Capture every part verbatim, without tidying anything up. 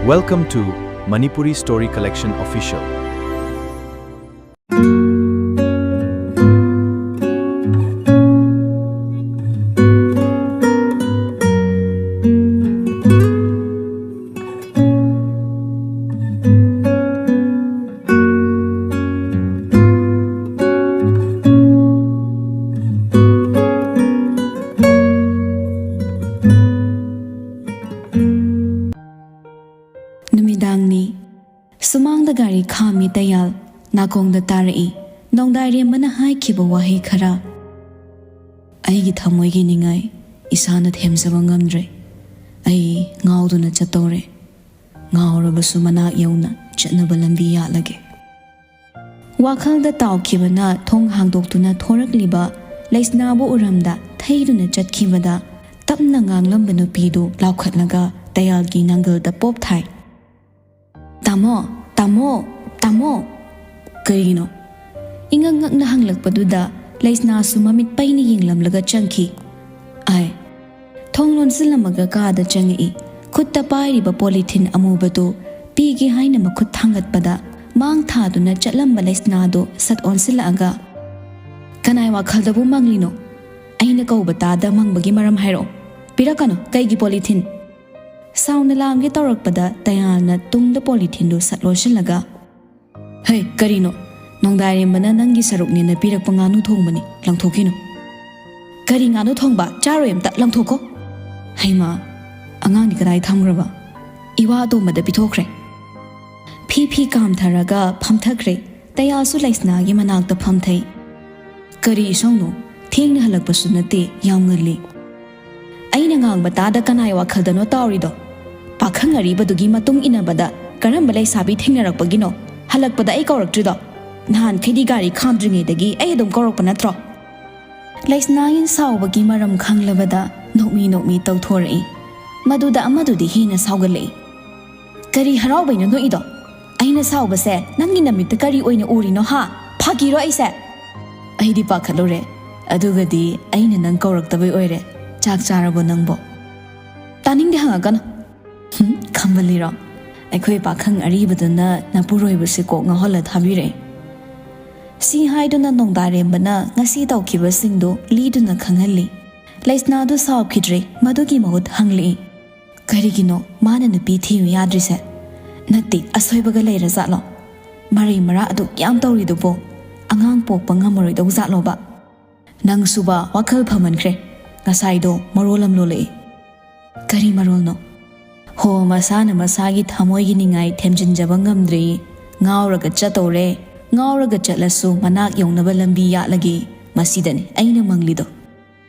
Welcome to Manipuri Story Collection Official. ꯅꯨꯃꯤꯗꯥꯡꯅꯤ꯫ ꯁꯨꯃꯥꯡꯗ ꯒꯥꯔꯤ ꯈꯥꯝꯃꯤ ꯇꯌꯥꯜ꯫ ꯅꯥꯀꯣꯡꯗ ꯇꯥꯔꯛꯏ ꯅꯣꯡꯗꯥꯏꯔꯦꯝꯕꯅ ꯍꯥꯏꯈꯤꯕ ꯋꯥꯍꯩ ꯈꯔ꯫ ꯑꯩꯒꯤ ꯊꯃꯣꯏꯒꯤ ꯅꯤꯡꯉꯥꯏ ꯏꯁꯥꯅ ꯊꯦꯝꯖꯕ ꯉꯝꯗ꯭ꯔꯦ꯫ ꯑꯩ ꯉꯥꯎꯗꯨꯅ ꯆꯠꯇꯧꯔꯦ꯫ ꯉꯥꯎꯔꯕꯁꯨ ꯃꯅꯥꯛ ꯌꯧꯅ ꯆꯠꯅꯕ ꯂꯝꯕꯤ ꯌꯥꯠꯂꯒꯦ꯫ ꯋꯥꯈꯜꯗ ꯇꯥꯎꯈꯤꯕꯅ ꯊꯣꯡ ꯍꯥꯡꯗꯣꯛꯇꯨꯅ ꯊꯣꯔꯛꯂꯤꯕ ꯂꯩꯁꯅꯥꯕꯨ ꯎꯔꯝꯗ ꯊꯩꯗꯨꯅ ꯆꯠꯈꯤꯕꯗ ꯇꯞꯅ ꯉꯥꯡꯂꯝꯕ ꯅꯨꯄꯤꯗꯨ ꯂꯥꯎꯈꯠꯂꯒ ꯇꯌꯥꯜꯒꯤ ꯅꯥꯡꯒꯜꯗ ꯄꯣꯞ ꯊꯥꯏ꯫ "ꯇꯥꯃꯣ, ꯇꯥꯃꯣ, ꯇꯥꯃꯣ!" "ꯀꯔꯤꯒꯤꯅꯣ?" ꯏꯉꯛ ꯉꯛꯅ ꯍꯪꯂꯛꯄꯗꯨꯗ ꯂꯩꯁꯅꯥꯁꯨ ꯃꯃꯤꯠ ꯄꯩꯅ ꯌꯦꯡꯂꯝꯂꯒ ꯆꯪꯈꯤ꯫ ꯑꯥꯏ꯫ ꯊꯣꯡ ꯂꯣꯟꯁꯤꯜꯂꯝꯃꯒ ꯀꯥꯗ ꯆꯪꯉꯛꯏ꯫ ꯈꯨꯠꯇ ꯄꯥꯏꯔꯤꯕ ꯄꯣꯂꯤꯊꯤꯟ ꯑꯃꯨꯕꯗꯨ ꯄꯤꯒꯦ ꯍꯥꯏꯅ ꯃꯈꯨꯠ ꯊꯥꯡꯒꯠꯄꯗ ꯃꯥꯡ ꯊꯥꯗꯨꯅ ꯆꯠꯂꯝꯕ ꯂꯩꯁꯅꯥꯗꯨ ꯁꯠ ꯑꯣꯟꯁꯤꯜꯂꯛꯑꯒ, "ꯀꯅꯥꯏ ꯋꯥꯈꯜꯗꯕꯨ ꯃꯪꯂꯤꯅꯣ? ꯑꯩꯅ ꯀꯧꯕ ꯇꯥꯗ ꯃꯪꯕꯒꯤ ꯃꯔꯝ ꯍꯥꯏꯔꯛꯑꯣ꯫ ꯄꯤꯔꯛꯀꯅꯨ, ꯀꯩꯒꯤ ꯄꯣꯂꯤꯊꯤꯟ?" ꯁꯥꯎꯅ ꯂꯥꯝꯒꯦ ꯇꯧꯔꯛꯄꯗ ꯇꯌꯥꯜꯅ ꯇꯨꯡꯗ ꯄꯣꯂꯤꯊꯤꯟꯗꯨ ꯁꯠ ꯂꯣꯟꯁꯤꯜꯂꯒ, "ꯍꯩ, ꯀꯔꯤꯅꯣ? ꯅꯣꯡꯗꯥꯏꯔꯦꯝꯕꯅ ꯅꯪꯒꯤ ꯁꯔꯨꯛꯅꯦꯅ ꯄꯤꯔꯛꯄ ꯉꯥꯅꯨ ꯊꯣꯡꯕꯅꯤ, ꯂꯪꯊꯣꯛꯈꯤꯅꯨ꯫" "ꯀꯔꯤ ꯉꯥꯅꯨ ꯊꯣꯡꯕ? ꯆꯥꯔꯣꯏ ꯑꯝꯇ, ꯂꯪꯊꯣꯛꯈꯣ꯫" ꯍꯩꯃꯥ, ꯑꯉꯥꯡꯗꯤ ꯀꯗꯥꯏ ꯊꯝꯈ꯭ꯔꯕ? ꯏꯋꯥ ꯑꯇꯣꯝꯕꯗ ꯄꯤꯊꯣꯛꯈ꯭ꯔꯦ꯫ ꯐꯤ ꯐꯤ ꯀꯥꯝꯊꯔꯒ ꯐꯝꯊꯈ꯭ꯔꯦ꯫ ꯇꯌꯥꯜꯁꯨ ꯂꯩꯁꯅꯥꯒꯤ ꯃꯅꯥꯛꯇ ꯐꯝꯊꯩ꯫ "ꯀꯔꯤ ꯏꯁꯧꯅꯣ? ꯊꯦꯡꯅ ꯍꯜꯂꯛꯄꯁꯨ ꯅꯠꯇꯦ, ꯌꯥꯝ ꯉꯜꯂꯤ꯫" "ꯑꯩꯅ ꯉꯥꯡꯕ ꯇꯥꯗ ꯀꯅꯥꯏ ꯋꯥꯈꯜꯗꯅꯣ ꯇꯥꯎꯔꯤꯗꯣ? ꯄꯥꯈꯪ ꯑꯔꯤꯕꯗꯨꯒꯤ ꯃꯇꯨꯡ ꯏꯟꯅꯕꯗ ꯀꯔꯝꯕ ꯂꯩꯁꯥꯕꯤ ꯊꯦꯡꯅꯔꯛꯄꯒꯤꯅꯣ ꯍꯜꯂꯛꯄꯗ ꯑꯩ ꯀꯧꯔꯛꯇ꯭ꯔꯤꯗꯣ? ꯅꯍꯥꯟꯈꯩꯗꯤ ꯒꯥꯔꯤ ꯈꯥꯝꯗ꯭ꯔꯤꯉꯩꯗꯒꯤ ꯑꯩ ꯑꯗꯨꯝ ꯀꯧꯔꯛꯄ ꯅꯠꯇ꯭ꯔꯣ?" ꯂꯩꯁꯅꯥꯒꯤ ꯁꯥꯎꯕꯒꯤ ꯃꯔꯝ ꯈꯪꯂꯕꯗ ꯅꯣꯛꯃꯤ ꯅꯣꯛꯃꯤ ꯇꯧꯊꯣꯔꯛꯏ꯫ ꯃꯗꯨꯗ ꯑꯃꯗꯨꯗꯤ ꯍꯦꯟꯅ ꯁꯥꯎꯒꯠꯂꯛꯏ꯫ "ꯀꯔꯤ ꯍꯔꯥꯎꯕꯩꯅꯣ ꯅꯣꯛꯏꯗꯣ? ꯑꯩꯅ ꯁꯥꯎꯕꯁꯦ ꯅꯪꯒꯤ ꯅꯃꯤꯠꯇ ꯀꯔꯤ ꯑꯣꯏꯅ ꯎꯔꯤꯅꯣ, ꯍꯥ? ꯐꯥꯒꯤꯔꯣ ꯑꯩꯁꯦ?" ꯑꯩꯗꯤ ꯄꯥꯈꯠꯂꯨꯔꯦ꯫ "ꯑꯗꯨꯒꯗꯤ ꯑꯩꯅ ꯅꯪ ꯀꯧꯔꯛꯇꯕꯩ ꯑꯣꯏꯔꯦ꯫ ꯆꯥꯛ ꯆꯥꯔꯕꯣ ꯅꯪꯕꯣ?" "ꯇꯥꯅꯤꯡꯗꯦ, ꯍꯪꯉꯛꯀꯅꯨ꯫" "ꯍꯨꯝ, ꯈꯝꯕꯜꯂꯤꯔꯣ? ꯑꯩꯈꯣꯏ ꯄꯥꯈꯪ ꯑꯔꯤꯕꯗꯨꯅ ꯅꯄꯨꯔꯣꯏꯕꯁꯤ ꯀꯣꯛ ꯉꯥꯎꯍꯜꯂ ꯊꯥꯕꯤꯔꯛꯏ꯫ ꯁꯤ ꯍꯥꯏꯗꯨꯅ ꯅꯣꯡꯗꯥꯔꯦꯝꯕꯅ ꯉꯁꯤ ꯇꯧꯈꯤꯕꯁꯤꯡꯗꯨ ꯂꯤꯗꯨꯅ ꯈꯪꯍꯜꯂꯤ꯫ ꯂꯩꯁꯅꯥꯗꯨ ꯁꯥꯎꯈꯤꯗ꯭ꯔꯦ, ꯃꯗꯨꯒꯤ ꯃꯍꯨꯠ ꯍꯪꯂꯛꯏ, "ꯀꯔꯤꯒꯤꯅꯣ ꯃꯥꯅ ꯅꯨꯄꯤ ꯊꯤꯌꯨ ꯌꯥꯗ꯭ꯔꯤꯁꯦ? ꯅꯠꯇꯦ, ꯑꯁꯣꯏꯕꯒ ꯂꯩꯔꯖꯥꯠꯂꯣ? ꯃꯔꯩ ꯃꯔꯥ ꯑꯗꯨꯛ ꯌꯥꯝ ꯇꯧꯔꯤꯗꯨꯕꯣ? ꯑꯉꯥꯡ ꯄꯣꯛꯄ ꯉꯝꯃꯔꯣꯏꯗꯧ ꯖꯥꯠꯂꯣꯕ?" "ꯅꯪꯁꯨꯕ ꯋꯥꯈꯜ ꯐꯃꯟꯈ꯭ꯔꯦ꯫ ꯉꯁꯥꯏꯗꯣ ꯃꯔꯣꯜ ꯑꯃ ꯂꯣꯜꯂꯛꯏ꯫" "ꯀꯔꯤ ꯃꯔꯣꯜꯅꯣ?" "ꯍꯣ, ꯃꯁꯥꯅ ꯃꯁꯥꯒꯤ ꯊꯃꯣꯏꯒꯤ ꯅꯤꯡꯉꯥꯏ ꯊꯦꯝꯖꯤꯟꯖꯕ ꯉꯝꯗ꯭ꯔꯦ꯫ ꯉꯥꯎꯔꯒ ꯆꯠꯇꯧꯔꯦ꯫ ꯉꯥꯎꯔꯒ ꯆꯠꯂꯁꯨ ꯃꯅꯥꯛ ꯌꯧꯅꯕ ꯂꯝꯕꯤ ꯌꯥꯠꯂꯒꯦ꯫ ꯃꯁꯤꯗꯅꯤ ꯑꯩꯅ ꯃꯪꯂꯤꯗꯣ꯫"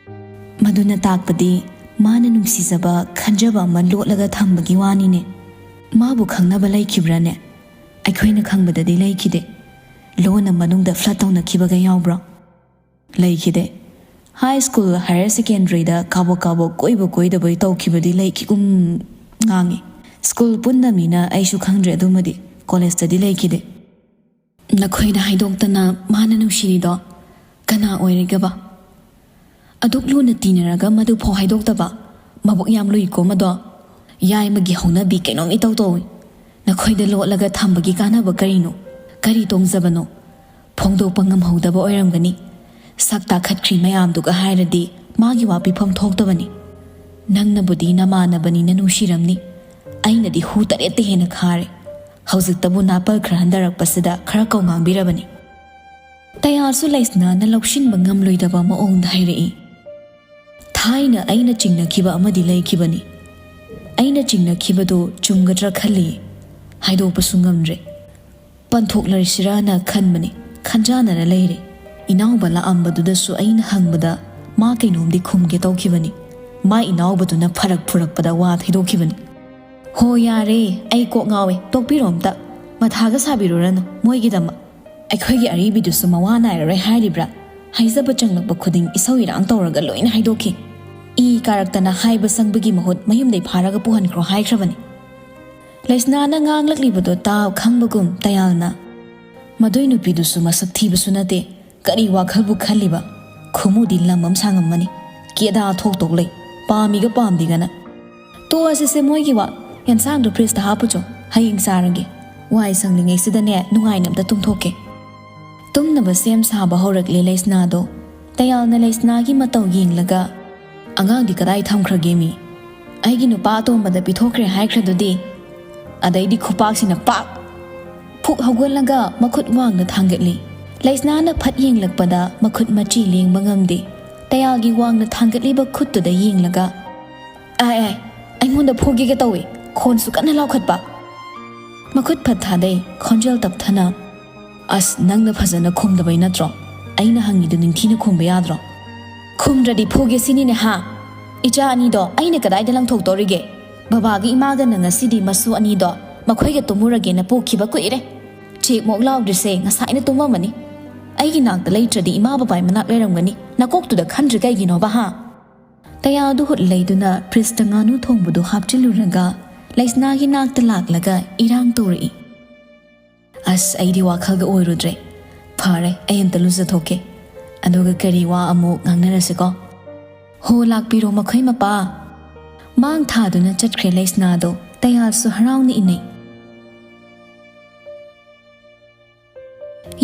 "ꯃꯗꯨꯅ ꯇꯥꯛꯄꯗꯤ ꯃꯥꯅ ꯅꯨꯡꯁꯤꯖꯕ, ꯈꯟꯖꯕ ꯑꯃ ꯂꯣꯠꯂꯒ ꯊꯝꯕꯒꯤ ꯋꯥꯅꯤꯅꯦ꯫ ꯃꯥꯕꯨ ꯈꯪꯅꯕ ꯂꯩꯈꯤꯕ꯭ꯔꯥꯅꯦ? ꯑꯩꯈꯣꯏꯅ ꯈꯪꯕꯗꯗꯤ ꯂꯩꯈꯤꯗꯦ꯫ ꯂꯣꯟꯅ ꯃꯅꯨꯡꯗ ꯐ꯭ꯂꯠ ꯇꯧꯅꯈꯤꯕꯒ ꯌꯥꯎꯕ꯭ꯔꯣ?" "ꯂꯩꯈꯤꯗꯦ꯫ ꯍꯥꯏ ꯁ꯭ꯀꯨꯜ, ꯍꯥꯌꯔ ꯁꯦꯀꯦꯟꯗꯔꯤꯗ ꯀꯥꯕꯣꯛ ꯀꯥꯕꯣꯛ ꯀꯣꯏꯕ ꯀꯣꯏꯗꯕꯩ ꯇꯧꯈꯤꯕꯗꯤ ꯂꯩꯈꯤꯒꯨꯝ ꯉꯥꯡꯉꯤ꯫ ꯁ꯭ꯀꯨꯜ ꯄꯨꯟꯗꯃꯤꯅ ꯑꯩꯁꯨ ꯈꯪꯗ꯭ꯔꯦ ꯑꯗꯨꯃꯗꯤ꯫ ꯀꯣꯂꯦꯖꯇꯗꯤ ꯂꯩꯈꯤꯗꯦ꯫" "ꯅꯈꯣꯏꯗ ꯍꯥꯏꯗꯣꯛꯇꯅ ꯃꯥꯅ ꯅꯨꯡꯁꯤꯔꯤꯗꯣ ꯀꯅꯥ ꯑꯣꯏꯔꯤꯒꯕ? ꯑꯗꯨꯛ ꯂꯨꯅ ꯇꯤꯟꯅꯔꯒ ꯃꯗꯨꯐꯥꯎ ꯍꯥꯏꯗꯣꯛꯇꯕ? ꯃꯕꯨꯛ ꯌꯥꯝ ꯂꯨꯏꯀꯣ ꯃꯗꯣ꯫ ꯌꯥꯏꯃꯒꯤ ꯍꯧꯅꯕꯤ ꯀꯩꯅꯣꯝ ꯏꯇꯧ ꯇꯧꯏ꯫ ꯅꯈꯣꯏꯗ ꯂꯣꯠꯂꯒ ꯊꯝꯕꯒꯤ ꯀꯥꯟꯅꯕ ꯀꯔꯤꯅꯣ? ꯀꯔꯤ ꯇꯣꯡꯖꯕꯅꯣ? ꯐꯣꯡꯗꯣꯛꯄ ꯉꯝꯍꯧꯗꯕ ꯑꯣꯏꯔꯝꯒꯅꯤ꯫ ꯁꯛ ꯇꯥꯈꯠꯈ꯭ꯔꯤ ꯃꯌꯥꯝꯗꯨꯒ ꯍꯥꯏꯔꯗꯤ ꯃꯥꯒꯤ ꯋꯥ ꯄꯤꯐꯝ ꯊꯣꯛꯇꯕꯅꯤ꯫ ꯅꯪꯅꯕꯨꯗꯤ ꯅꯃꯥꯟꯅꯕꯅꯤꯅ ꯅꯨꯡꯁꯤꯔꯝꯅꯤ꯫ ꯑꯩꯅꯗꯤ ꯍꯨ ꯇꯔꯦꯠꯇ ꯍꯦꯟꯅ ꯈꯥꯔꯦ꯫ ꯍꯧꯖꯤꯛꯇꯕꯨ ꯅꯥꯄꯜ ꯈꯔ ꯍꯟꯊꯔꯛꯄꯁꯤꯗ ꯈꯔ ꯀꯧ ꯉꯥꯡꯕꯤꯔꯕꯅꯤ꯫" ꯇꯌꯥꯜꯁꯨ ꯂꯩꯁꯅꯥꯅ ꯂꯧꯁꯤꯟꯕ ꯉꯝꯂꯣꯏꯗꯕ ꯃꯑꯣꯡꯗ ꯍꯥꯏꯔꯛꯏ꯫ "ꯊꯥꯏꯅ ꯑꯩꯅ ꯆꯤꯡꯅꯈꯤꯕ ꯑꯃꯗꯤ ꯂꯩꯈꯤꯕꯅꯤ꯫ ꯑꯩꯅ ꯆꯤꯡꯅꯈꯤꯕꯗꯨ ꯆꯨꯝꯒꯗ꯭ꯔꯥ ꯈꯜꯂꯤ꯫ ꯍꯥꯏꯗꯣꯛꯄꯁꯨ ꯉꯝꯗ꯭ꯔꯦ꯫ ꯄꯟꯊꯣꯛꯂꯔꯁꯤꯔꯥꯅ ꯈꯟꯕꯅꯤ, ꯈꯟꯖꯥꯟꯅꯔ ꯂꯩꯔꯦ꯫ ꯏꯅꯥꯎꯕ ꯂꯥꯛꯑꯝꯕꯗꯨꯗꯁꯨ ꯑꯩꯅ ꯍꯪꯕꯗ ꯃꯥ ꯀꯩꯅꯣꯝꯗꯤ ꯈꯨꯝꯒꯦ ꯇꯧꯈꯤꯕꯅꯤ꯫ ꯃꯥ ꯏꯅꯥꯎꯕꯗꯨꯅ ꯐꯔꯛ ꯐꯨꯔꯛꯄꯗ ꯋꯥ ꯊꯩꯗꯣꯛꯈꯤꯕꯅꯤ꯫" "ꯍꯣ ꯌꯥꯔꯦ, ꯑꯩ ꯀꯣꯛ ꯉꯥꯎꯋꯦ, ꯇꯣꯛꯄꯤꯔꯣ ꯑꯝꯇ꯫ ꯃꯊꯥꯒ ꯁꯥꯕꯤꯔꯨꯔꯅꯨ ꯃꯣꯏꯒꯤꯗꯃꯛ꯫ ꯑꯩꯈꯣꯏꯒꯤ ꯑꯔꯤꯕꯤꯗꯨꯁꯨ ꯃꯋꯥ ꯅꯥꯏꯔꯔꯣꯏ ꯍꯥꯏꯔꯤꯕ꯭ꯔꯥ? ꯍꯥꯏꯖꯕ ꯆꯪꯂꯛꯄ ꯈꯨꯗꯤꯡ ꯏꯁꯧ ꯏꯔꯥꯡ ꯇꯧꯔꯒ ꯂꯣꯏꯅ ꯍꯥꯏꯗꯣꯛꯈꯤ꯫ ꯏ ꯀꯥꯔꯛꯇꯅ ꯍꯥꯏꯕ ꯆꯪꯕꯒꯤ ꯃꯍꯨꯠ ꯃꯌꯨꯝꯗꯩ ꯐꯥꯔꯒ ꯄꯨꯍꯟꯈ꯭ꯔꯣ ꯍꯥꯏꯈ꯭ꯔꯕꯅꯤ꯫" ꯂꯩꯁꯅꯥꯅ ꯉꯥꯡꯂꯛꯂꯤꯕꯗꯣ ꯇꯥ ꯈꯪꯕꯒꯨꯝ ꯇꯌꯥꯜꯅ, "ꯃꯗꯨꯏ ꯅꯨꯄꯤꯗꯨꯁꯨ ꯃꯁꯛ ꯊꯤꯕꯁꯨ ꯅꯠꯇꯦ꯫ ꯀꯔꯤ ꯋꯥꯈꯜꯕꯨ ꯈꯜꯂꯤꯕ? ꯈꯨꯃꯨꯗꯤ ꯂꯝ ꯑꯃ ꯁꯥꯡꯉꯝꯃꯅꯤ꯫ ꯀꯦꯗꯥ ꯊꯣꯛꯇꯧ ꯂꯩ꯫ ꯄꯥꯝꯃꯤꯒ ꯄꯥꯝꯗꯦꯒꯅ꯫ ꯇꯣꯛꯑꯁꯤꯁꯦ ꯃꯣꯏꯒꯤ ꯋꯥ꯫ ꯌꯦꯟꯁꯥꯡꯗꯣ ꯐ꯭ꯔꯤꯖꯇ ꯍꯥꯞꯄꯨꯆꯣ꯫ "ꯍꯌꯦꯡ ꯆꯥꯔꯒꯦ꯫ ꯋꯥꯏ ꯁꯪꯂꯤꯉꯩꯁꯤꯗꯅꯦ ꯅꯨꯡꯉꯥꯏꯅ ꯑꯝꯇ ꯇꯨꯝꯊꯣꯛꯀꯦ꯫" ꯇꯨꯝꯅꯕ ꯁꯦꯝ ꯁꯥꯕ ꯍꯧꯔꯛꯂꯦ ꯂꯩꯁꯅꯥꯗꯣ꯫ ꯇꯌꯥꯜꯅ ꯂꯩꯁꯅꯥꯒꯤ ꯃꯇꯧ ꯌꯦꯡꯂꯒ, "ꯑꯉꯥꯡꯗꯤ ꯀꯗꯥꯏ ꯊꯝꯈ꯭ꯔꯒꯦ ꯃꯤ? ꯑꯩꯒꯤ ꯅꯨꯄꯥ ꯑꯇꯣꯝꯕꯗ ꯄꯤꯊꯣꯛꯈ꯭ꯔꯦ ꯍꯥꯏꯈ꯭ꯔꯗꯨꯗꯤ?" ꯑꯗꯩꯗꯤ ꯈꯨꯄꯥꯛꯁꯤꯅ ꯄꯥꯛ! ꯐꯨꯛ ꯍꯧꯒꯠꯂꯒ ꯃꯈꯨꯠ ꯋꯥꯡꯅ ꯊꯥꯡꯒꯠꯂꯤ꯫ ꯂꯩꯁꯅꯥꯅ ꯐꯠ ꯌꯦꯡꯂꯛꯄꯗ ꯃꯈꯨꯠ ꯃꯆꯤ ꯂꯦꯡꯕ ꯉꯝꯗꯦ꯫ ꯇꯌꯥꯜꯒꯤ ꯋꯥꯡꯅ ꯊꯥꯡꯒꯠꯂꯤꯕ ꯈꯨꯠꯇꯨꯗ ꯌꯦꯡꯂꯒ, "ꯑꯦ, ꯑꯦ, ꯑꯩꯉꯣꯟꯗ ꯐꯨꯒꯦꯒ ꯇꯧꯏ!" ꯈꯣꯟꯁꯨ ꯀꯟꯅ ꯂꯥꯎꯈꯠꯄ꯫ ꯃꯈꯨꯠ ꯐꯠ ꯊꯥꯗꯩ, ꯈꯣꯟꯖꯦꯜ ꯇꯞꯊꯅ, "ꯑꯁ, ꯅꯪꯅ ꯐꯖꯅ ꯈꯨꯝꯗꯕꯩ ꯅꯠꯇ꯭ꯔꯣ? ꯑꯩꯅ ꯍꯪꯉꯤꯗꯨ ꯅꯤꯡꯊꯤꯅ ꯈꯨꯝꯕ ꯌꯥꯗ꯭ꯔꯣ? ꯈꯨꯝꯗ꯭ꯔꯗꯤ ꯐꯨꯒꯦ ꯁꯤꯅꯤꯅꯦ ꯍꯥ? ꯏꯆꯥ ꯑꯅꯤꯗꯣ ꯑꯩꯅ ꯀꯗꯥꯏꯗ ꯂꯪꯊꯣꯛꯇꯧꯔꯤꯒꯦ? ꯕꯕꯥꯒ ꯏꯃꯥꯒꯅ ꯉꯁꯤꯗꯤ ꯃꯁꯨ ꯑꯅꯤꯗꯣ ꯃꯈꯣꯏꯒ ꯇꯨꯝꯃꯨꯔꯒꯦꯅ ꯄꯨꯈꯤꯕ ꯀꯨꯏꯔꯦ꯫ ꯆꯦꯛ ꯃꯣꯛ ꯂꯥꯎꯗ꯭ꯔꯤꯁꯦ ꯉꯁꯥꯏꯅ ꯇꯨꯝꯃꯝꯃꯅꯤ꯫ ꯑꯩꯒꯤ ꯅꯥꯛꯇ ꯂꯩꯇ꯭ꯔꯗꯤ ꯏꯃꯥ ꯕꯕꯥꯏ ꯃꯅꯥꯛ ꯂꯩꯔꯝꯒꯅꯤ꯫ ꯅꯀꯣꯛꯇꯨꯗ ꯈꯟꯗ꯭ꯔꯤ ꯀꯩꯒꯤꯅꯣꯕ ꯍꯥ?" ꯇꯌꯥꯜꯗꯨ ꯍꯨꯠ ꯂꯩꯗꯨꯅ ꯐ꯭ꯔꯤꯖꯇ ꯉꯥꯅꯨ ꯊꯣꯡꯕꯗꯨ ꯍꯥꯞꯆꯤꯜꯂꯨꯔꯒ ꯂꯩꯁꯅꯥꯒꯤ ꯅꯥꯛꯇ ꯂꯥꯛꯂꯒ ꯏꯔꯥꯡ ꯇꯧꯔꯛꯏ꯫ "ꯑꯁ, ꯑꯩꯗꯤ ꯋꯥꯈꯜꯒ ꯑꯣꯏꯔꯨꯗ꯭ꯔꯦ꯫ ꯐꯔꯦ, ꯑꯩ ꯑꯝꯇ ꯂꯨꯖꯊꯣꯛꯀꯦ꯫ ꯑꯗꯨꯒ ꯀꯔꯤ ꯋꯥ ꯑꯃꯨꯛ ꯉꯥꯡꯅꯔꯁꯤꯀꯣ?" "ꯍꯣ, ꯂꯥꯛꯄꯤꯔꯣ ꯃꯈꯣꯏ ꯃꯄꯥ꯫" ꯃꯥꯡ ꯊꯥꯗꯨꯅ ꯆꯠꯈ꯭ꯔꯦ ꯂꯩꯁꯅꯥꯗꯣ꯫ ꯇꯌꯥꯜꯁꯨ ꯍꯔꯥꯎꯅ ꯏꯟꯅꯩ꯫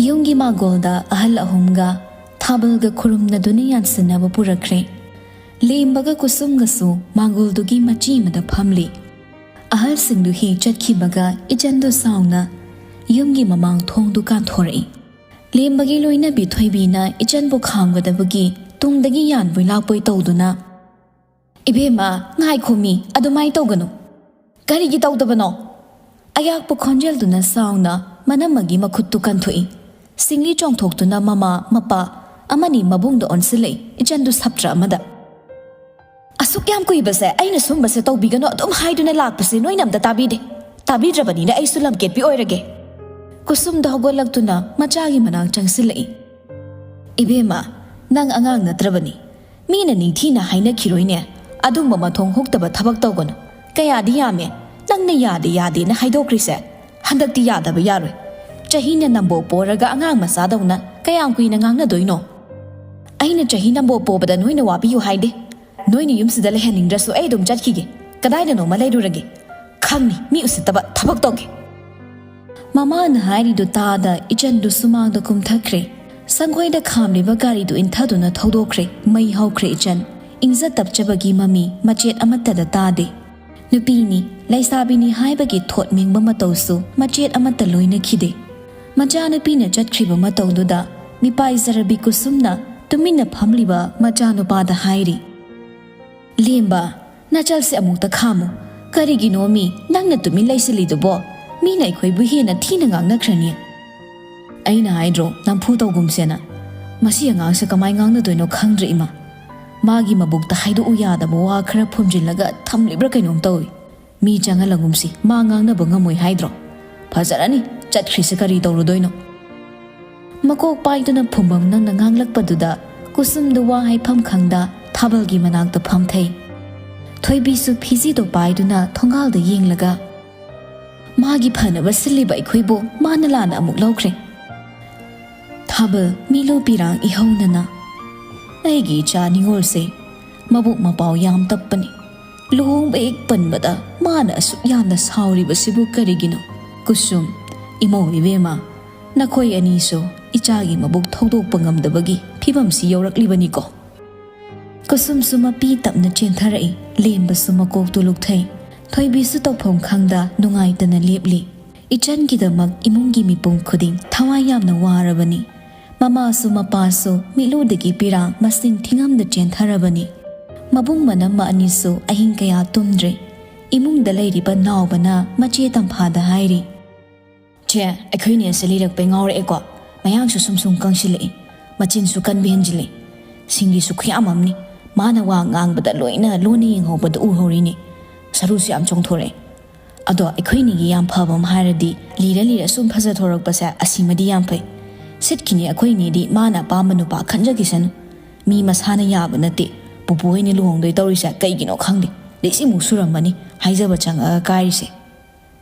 ꯌꯨꯝꯒꯤ ꯃꯥꯡꯒꯣꯜꯗ ꯑꯍꯜ ꯑꯍꯨꯝꯒ ꯊꯥꯕꯜꯒ ꯈꯨꯔꯨꯝꯅꯗꯨꯅ ꯌꯥꯟꯁꯤꯟꯅꯕ ꯄꯨꯔꯛꯈ꯭ꯔꯦ꯫ ꯂꯦꯝꯕꯒ ꯀꯨꯁꯨꯝꯒꯁꯨ ꯃꯥꯡꯒꯣꯜꯗꯨꯒꯤ ꯃꯆꯤ ꯑꯃꯗ ꯐꯝꯂꯤ꯫ ꯑꯍꯜꯁꯤꯡꯗꯨ ꯍꯦꯛ ꯆꯠꯈꯤꯕꯒ ꯏꯆꯟꯗꯨ ꯁꯥꯎꯅ ꯌꯨꯝꯒꯤ ꯃꯃꯥꯡ ꯊꯣꯡꯗꯨ ꯀꯥꯟꯊꯣꯔꯛꯏ꯫ ꯂꯦꯝꯕꯒꯤ ꯂꯣꯏꯅꯕꯤ ꯊꯣꯏꯕꯤꯅ ꯏꯆꯟꯕꯨ ꯈꯥꯝꯒꯗꯕꯒꯤ ꯇꯨꯡꯗꯒꯤ ꯌꯥꯟꯕꯣꯏ ꯂꯥꯛꯄꯣꯏ ꯇꯧꯗꯨꯅ, "ꯏꯕꯦꯝꯃ, ꯉꯥꯏꯈꯣꯃꯤ, ꯑꯗꯨꯃꯥꯏ ꯇꯧꯒꯅꯨ꯫" "ꯀꯔꯤꯒꯤ ꯇꯧꯗꯕꯅꯣ?" ꯑꯌꯥꯛꯄ ꯈꯣꯟꯖꯦꯜꯗꯨꯅ ꯁꯥꯎꯅ ꯃꯅꯝꯃꯒꯤ ꯃꯈꯨꯠꯇꯨ ꯀꯟꯊꯣꯛꯏ꯫ ꯁꯤꯡꯂꯤ ꯆꯣꯡꯊꯣꯛꯇꯨꯅ ꯃꯃꯥ, ꯃꯄꯥ ꯑꯃꯅꯤ ꯃꯕꯨꯡꯗ ꯑꯣꯟꯁꯤꯜꯂꯛꯏ ꯏꯆꯟꯗꯨ ꯁꯞꯇ꯭ꯔ ꯑꯃꯗ꯫ "ꯑꯁꯨꯛ ꯌꯥꯝ ꯀꯨꯏꯕꯁꯦ ꯑꯩꯅ ꯁꯨꯝꯕꯁꯦ ꯇꯧꯕꯤꯒꯅꯨ ꯑꯗꯨꯝ ꯍꯥꯏꯗꯨꯅ ꯂꯥꯛꯄꯁꯦ ꯅꯣꯏꯅ ꯑꯝꯇ ꯇꯥꯕꯤꯗꯦ꯫ ꯇꯥꯕꯤꯗ꯭ꯔꯕꯅꯤꯅ ꯑꯩꯁꯨ ꯂꯝꯀꯦꯠꯄꯤ ꯑꯣꯏꯔꯒꯦ꯫" ꯀꯨꯁꯨꯝꯗ ꯍꯧꯒꯠꯂꯛꯇꯨꯅ ꯃꯆꯥꯒꯤ ꯃꯅꯥꯛ ꯆꯪꯁꯤꯜꯂꯛꯏ꯫ "ꯏꯕꯦꯝꯃ, ꯅꯪ ꯑꯉꯥꯡ ꯅꯠꯇ꯭ꯔꯕꯅꯤ꯫ ꯃꯤꯅ ꯅꯤꯡꯊꯤꯅ ꯍꯥꯏꯅꯈꯤꯔꯣꯏꯅꯦ꯫ ꯑꯗꯨꯝꯕ ꯃꯊꯣꯡ ꯍꯨꯛꯇꯕ ꯊꯕꯛ ꯇꯧꯒꯅꯨ꯫ ꯀꯌꯥꯗꯤ ꯌꯥꯝꯃꯦ ꯅꯪꯅ ꯌꯥꯗꯦ ꯌꯥꯗꯦꯅ ꯍꯥꯏꯗꯣꯛꯈ꯭ꯔꯤꯁꯦ꯫ ꯍꯟꯗꯛꯇꯤ ꯌꯥꯗꯕ ꯌꯥꯔꯣꯏ꯫ ꯆꯍꯤꯅ ꯅꯝꯕꯣ ꯄꯣꯔꯒ ꯑꯉꯥꯡ ꯃꯆꯥꯗꯧꯅ ꯀꯌꯥꯝ ꯀꯨꯏꯅ ꯉꯥꯡꯅꯗꯣꯏꯅꯣ?" "ꯑꯩꯅ ꯆꯍꯤ ꯅꯝꯕꯣ ꯄꯣꯕꯗ ꯅꯣꯏꯅ ꯋꯥꯕꯤꯌꯨ ꯍꯥꯏꯗꯦ꯫ ꯅꯣꯏꯅ ꯌꯨꯝꯁꯤꯗ ꯂꯩꯍꯟꯅꯤꯡꯗ꯭ꯔꯁꯨ ꯑꯩ ꯑꯗꯨꯝ ꯆꯠꯈꯤꯒꯦ꯫ ꯀꯗꯥꯏꯗꯅꯣꯃ ꯂꯩꯔꯨꯔꯒꯦ꯫ ꯈꯪꯅꯤ, ꯃꯤ ꯎꯁꯤꯠꯇꯕ ꯊꯕꯛ ꯇꯧꯒꯦ꯫ ꯃꯃꯥꯅ ꯍꯥꯏꯔꯤꯗꯨ ꯇꯥꯗ ꯏꯆꯟꯗꯨ ꯁꯨꯃꯥꯡꯗ ꯀꯨꯝꯊꯈ꯭ꯔꯦ꯫ ꯁꯪꯒꯣꯏꯗ ꯈꯥꯝꯂꯤꯕ ꯒꯥꯔꯤꯗꯨ ꯏꯟꯊꯗꯨꯅ ꯊꯧꯗꯣꯛꯈ꯭ꯔꯦ꯫ ꯃꯩ ꯍꯧꯈ꯭ꯔꯦ ꯏꯆꯟ꯫ ꯏꯪꯖ ꯇꯞꯆꯕꯒꯤ ꯃꯃꯤ ꯃꯆꯦꯠ ꯑꯃꯠꯇꯗ ꯇꯥꯗꯦ꯫ ꯅꯨꯄꯤꯅꯤ, ꯂꯩꯁꯥꯕꯤꯅꯤ ꯍꯥꯏꯕꯒꯤ ꯊꯣꯠ ꯃꯦꯡꯕ ꯃꯇꯧꯁꯨ ꯃꯆꯦꯠ ꯑꯃꯠꯇ ꯂꯣꯏꯅꯈꯤꯗꯦ꯫ ꯃꯆꯥꯅꯨꯄꯤꯅ ꯆꯠꯈ꯭ꯔꯤꯕ ꯃꯇꯧꯗꯨꯗ ꯃꯤꯄꯥꯏꯖꯔꯕꯤ ꯀꯨꯁꯨꯝꯅ ꯇꯨꯃꯤꯟꯅ ꯐꯝꯂꯤꯕ ꯃꯆꯥꯅꯨꯄꯥꯗ ꯍꯥꯏꯔꯤ, "ꯂꯦꯝꯕ, ꯅꯆꯜꯁꯦ ꯑꯃꯨꯛꯇ ꯈꯥꯝꯃꯨ꯫ ꯀꯔꯤꯒꯤꯅꯣ ꯃꯤ ꯅꯪꯅ ꯇꯨꯃꯤꯟ ꯂꯩꯁꯤꯜꯂꯤꯗꯨꯕꯣ? ꯃꯤꯅ ꯑꯩꯈꯣꯏꯕꯨ ꯍꯦꯟꯅ ꯊꯤꯅ ꯉꯥꯡꯅꯈ꯭ꯔꯅꯤ꯫" "ꯑꯩꯅ ꯍꯥꯏꯗ꯭ꯔꯣ, ꯅꯝꯐꯨ ꯇꯧꯒꯨꯝꯁꯦꯅ꯫ ꯃꯁꯤ ꯑꯉꯥꯡꯁꯦ ꯀꯃꯥꯏ ꯉꯥꯡꯅꯗꯣꯏꯅꯣ ꯈꯪꯗ꯭ꯔꯦ ꯏꯃꯥ꯫ ꯃꯥꯒꯤ ꯃꯕꯨꯛꯇ ꯍꯥꯏꯗꯣꯛꯎ ꯌꯥꯗꯕ ꯋꯥ ꯈꯔ ꯐꯨꯝꯖꯤꯜꯂꯒ ꯊꯝꯂꯤꯕ꯭ꯔꯥ ꯀꯩꯅꯣꯝ ꯇꯧꯏ꯫ ꯃꯤ ꯆꯪꯍꯜꯂꯒꯨꯝꯁꯤ, ꯃꯥ ꯉꯥꯡꯅꯕ ꯉꯝꯃꯣꯏ ꯍꯥꯏꯗ꯭ꯔꯣ? ꯐꯖꯔꯅꯤ, ꯆꯠꯈ꯭ꯔꯤꯁꯦ ꯀꯔꯤ ꯇꯧꯔꯨꯗꯣꯏꯅꯣ?" ꯃꯀꯣꯛ ꯄꯥꯏꯗꯨꯅ ꯐꯨꯝꯕꯝ ꯅꯪꯅ ꯉꯥꯡꯂꯛꯄꯗꯨꯗ ꯀꯨꯁꯨꯝꯗꯨ ꯋꯥ ꯍꯥꯏꯐꯝ ꯈꯪꯗ ꯊꯥꯕꯜꯒꯤ ꯃꯅꯥꯛꯇ ꯐꯝꯊꯩ꯫ ꯊꯣꯏꯕꯤꯁꯨ ꯐꯤꯖꯤꯗꯣ ꯄꯥꯏꯗꯨꯅ ꯊꯣꯡꯒꯥꯜꯗ ꯌꯦꯡꯂꯒ, "ꯃꯥꯒꯤ ꯐꯅꯕ ꯁꯤꯜꯂꯤꯕ ꯑꯩꯈꯣꯏꯕꯨ ꯃꯥꯅ ꯂꯥꯟꯅ ꯑꯃꯨꯛ ꯂꯧꯈ꯭ꯔꯦ꯫" ꯊꯥꯕꯜ ꯃꯤꯂꯨ ꯄꯤꯔꯥꯡ ꯏꯍꯧꯅꯅ, "ꯑꯩꯒꯤ ꯏꯆꯥ ꯅꯤꯉꯣꯜꯁꯦ ꯃꯕꯨꯛ ꯃꯄꯥꯎ ꯌꯥꯝ ꯇꯞꯄꯅꯤ꯫ ꯂꯨꯍꯣꯡꯕ ꯍꯦꯛ ꯄꯟꯕꯗ ꯃꯥꯅ ꯑꯁꯨꯛ ꯌꯥꯝꯅ ꯁꯥꯎꯔꯤꯕꯁꯤꯕꯨ ꯀꯔꯤꯒꯤꯅꯣ?" ꯀꯨꯁꯨꯝ, "ꯏꯃꯧ ꯏꯕꯦꯝꯃ, ꯅꯈꯣꯏ ꯑꯅꯤꯁꯨ ꯏꯆꯥꯒꯤ ꯃꯕꯨꯛ ꯊꯧꯗꯣꯛꯄ ꯉꯝꯗꯕꯒꯤ ꯐꯤꯕꯝꯁꯤ ꯌꯧꯔꯛꯂꯤꯕꯅꯤꯀꯣ꯫" ꯀꯨꯁꯨꯝꯁꯨ ꯃꯄꯤ ꯇꯞꯅ ꯆꯦꯟꯊꯔꯛꯏ꯫ ꯂꯦꯝꯕꯁꯨ ꯃꯀꯣꯛꯇꯨ ꯂꯨꯛꯊꯩ꯫ ꯊꯣꯏꯕꯤꯁꯨ ꯇꯧꯐꯝ ꯈꯪꯗ ꯅꯨꯡꯉꯥꯏꯇꯅ ꯂꯦꯞꯂꯤ꯫ ꯏꯆꯟꯒꯤꯗꯃꯛ ꯏꯃꯨꯡꯒꯤ ꯃꯤꯄꯨꯝ ꯈꯨꯗꯤꯡ ꯊꯋꯥꯏ ꯌꯥꯝꯅ ꯋꯥꯔꯕꯅꯤ꯫ ꯃꯃꯥꯁꯨ ꯃꯄꯥꯁꯨ ꯃꯤꯠꯂꯨꯗꯒꯤ ꯄꯤꯔꯥꯡ ꯃꯁꯤꯡ ꯊꯤꯉꯝꯗ ꯆꯦꯟꯊꯔꯕꯅꯤ꯫ ꯃꯕꯨꯡ ꯃꯅꯝꯃ ꯑꯅꯤꯁꯨ ꯑꯍꯤꯡ ꯀꯌꯥ ꯇꯨꯝꯗ꯭ꯔꯦ꯫ ꯏꯃꯨꯡꯗ ꯂꯩꯔꯤꯕ ꯅꯥꯎꯕꯅ ꯃꯆꯦ ꯇꯝꯐꯥꯗ ꯍꯥꯏꯔꯤ, "ꯆꯦ, ꯑꯩꯈꯣꯏꯅꯦ ꯑꯁꯤ ꯂꯤꯔꯛꯄꯩ ꯉꯥꯎꯔꯛꯑꯦꯀꯣ꯫ ꯃꯌꯥꯡꯁꯨ ꯁꯨꯝ ꯁꯨꯝ ꯀꯪꯁꯤꯜꯂꯛꯏ, ꯃꯆꯤꯟꯁꯨ ꯀꯟꯕ ꯍꯦꯟꯖꯤꯜꯂꯤ꯫ ꯁꯤꯡꯂꯤꯁꯨ ꯈꯨꯌꯥꯝ ꯑꯃꯅꯤ꯫ ꯃꯥꯅ ꯋꯥ ꯉꯥꯡꯕꯗ ꯂꯣꯏꯅ ꯂꯣꯟꯅ ꯌꯦꯡꯍꯧꯕꯗ ꯎꯍꯧꯔꯤꯅꯤ꯫ ꯁꯔꯨꯁꯨ ꯌꯥꯝ ꯆꯣꯡꯊꯣꯔꯛꯑꯦ꯫ ꯑꯗꯣ ꯑꯩꯈꯣꯏꯅꯤꯒꯤ ꯌꯥꯝ ꯐꯕ ꯑꯃ ꯍꯥꯏꯔꯗꯤ, ꯂꯤꯔ ꯂꯤꯔ ꯁꯨꯝ ꯐꯖꯊꯣꯔꯛꯄꯁꯦ ꯑꯁꯤꯃꯗꯤ ꯌꯥꯝ ꯐꯩ꯫ ꯁꯤꯠꯈꯤꯅꯤ ꯑꯩꯈꯣꯏꯅꯤꯗꯤ, ꯃꯥꯅ ꯑꯄꯥꯝꯕ ꯅꯨꯄꯥ ꯈꯟꯖꯈꯤꯁꯅꯨ꯫ ꯃꯤ ꯃꯁꯥꯅ ꯌꯥꯕ ꯅꯠꯇꯦ꯫ ꯄꯨꯄꯨ ꯍꯣꯏꯅ ꯂꯨꯍꯣꯡꯗꯣꯏ ꯇꯧꯔꯤꯁꯦ ꯀꯩꯒꯤꯅꯣ ꯈꯪꯗꯦ꯫ ꯂꯤꯁꯤꯡꯃꯨꯛ ꯁꯨꯔꯝꯃꯅꯤ ꯍꯥꯏꯖꯕ ꯆꯪꯉꯒ ꯀꯥꯏꯔꯤꯁꯦ꯫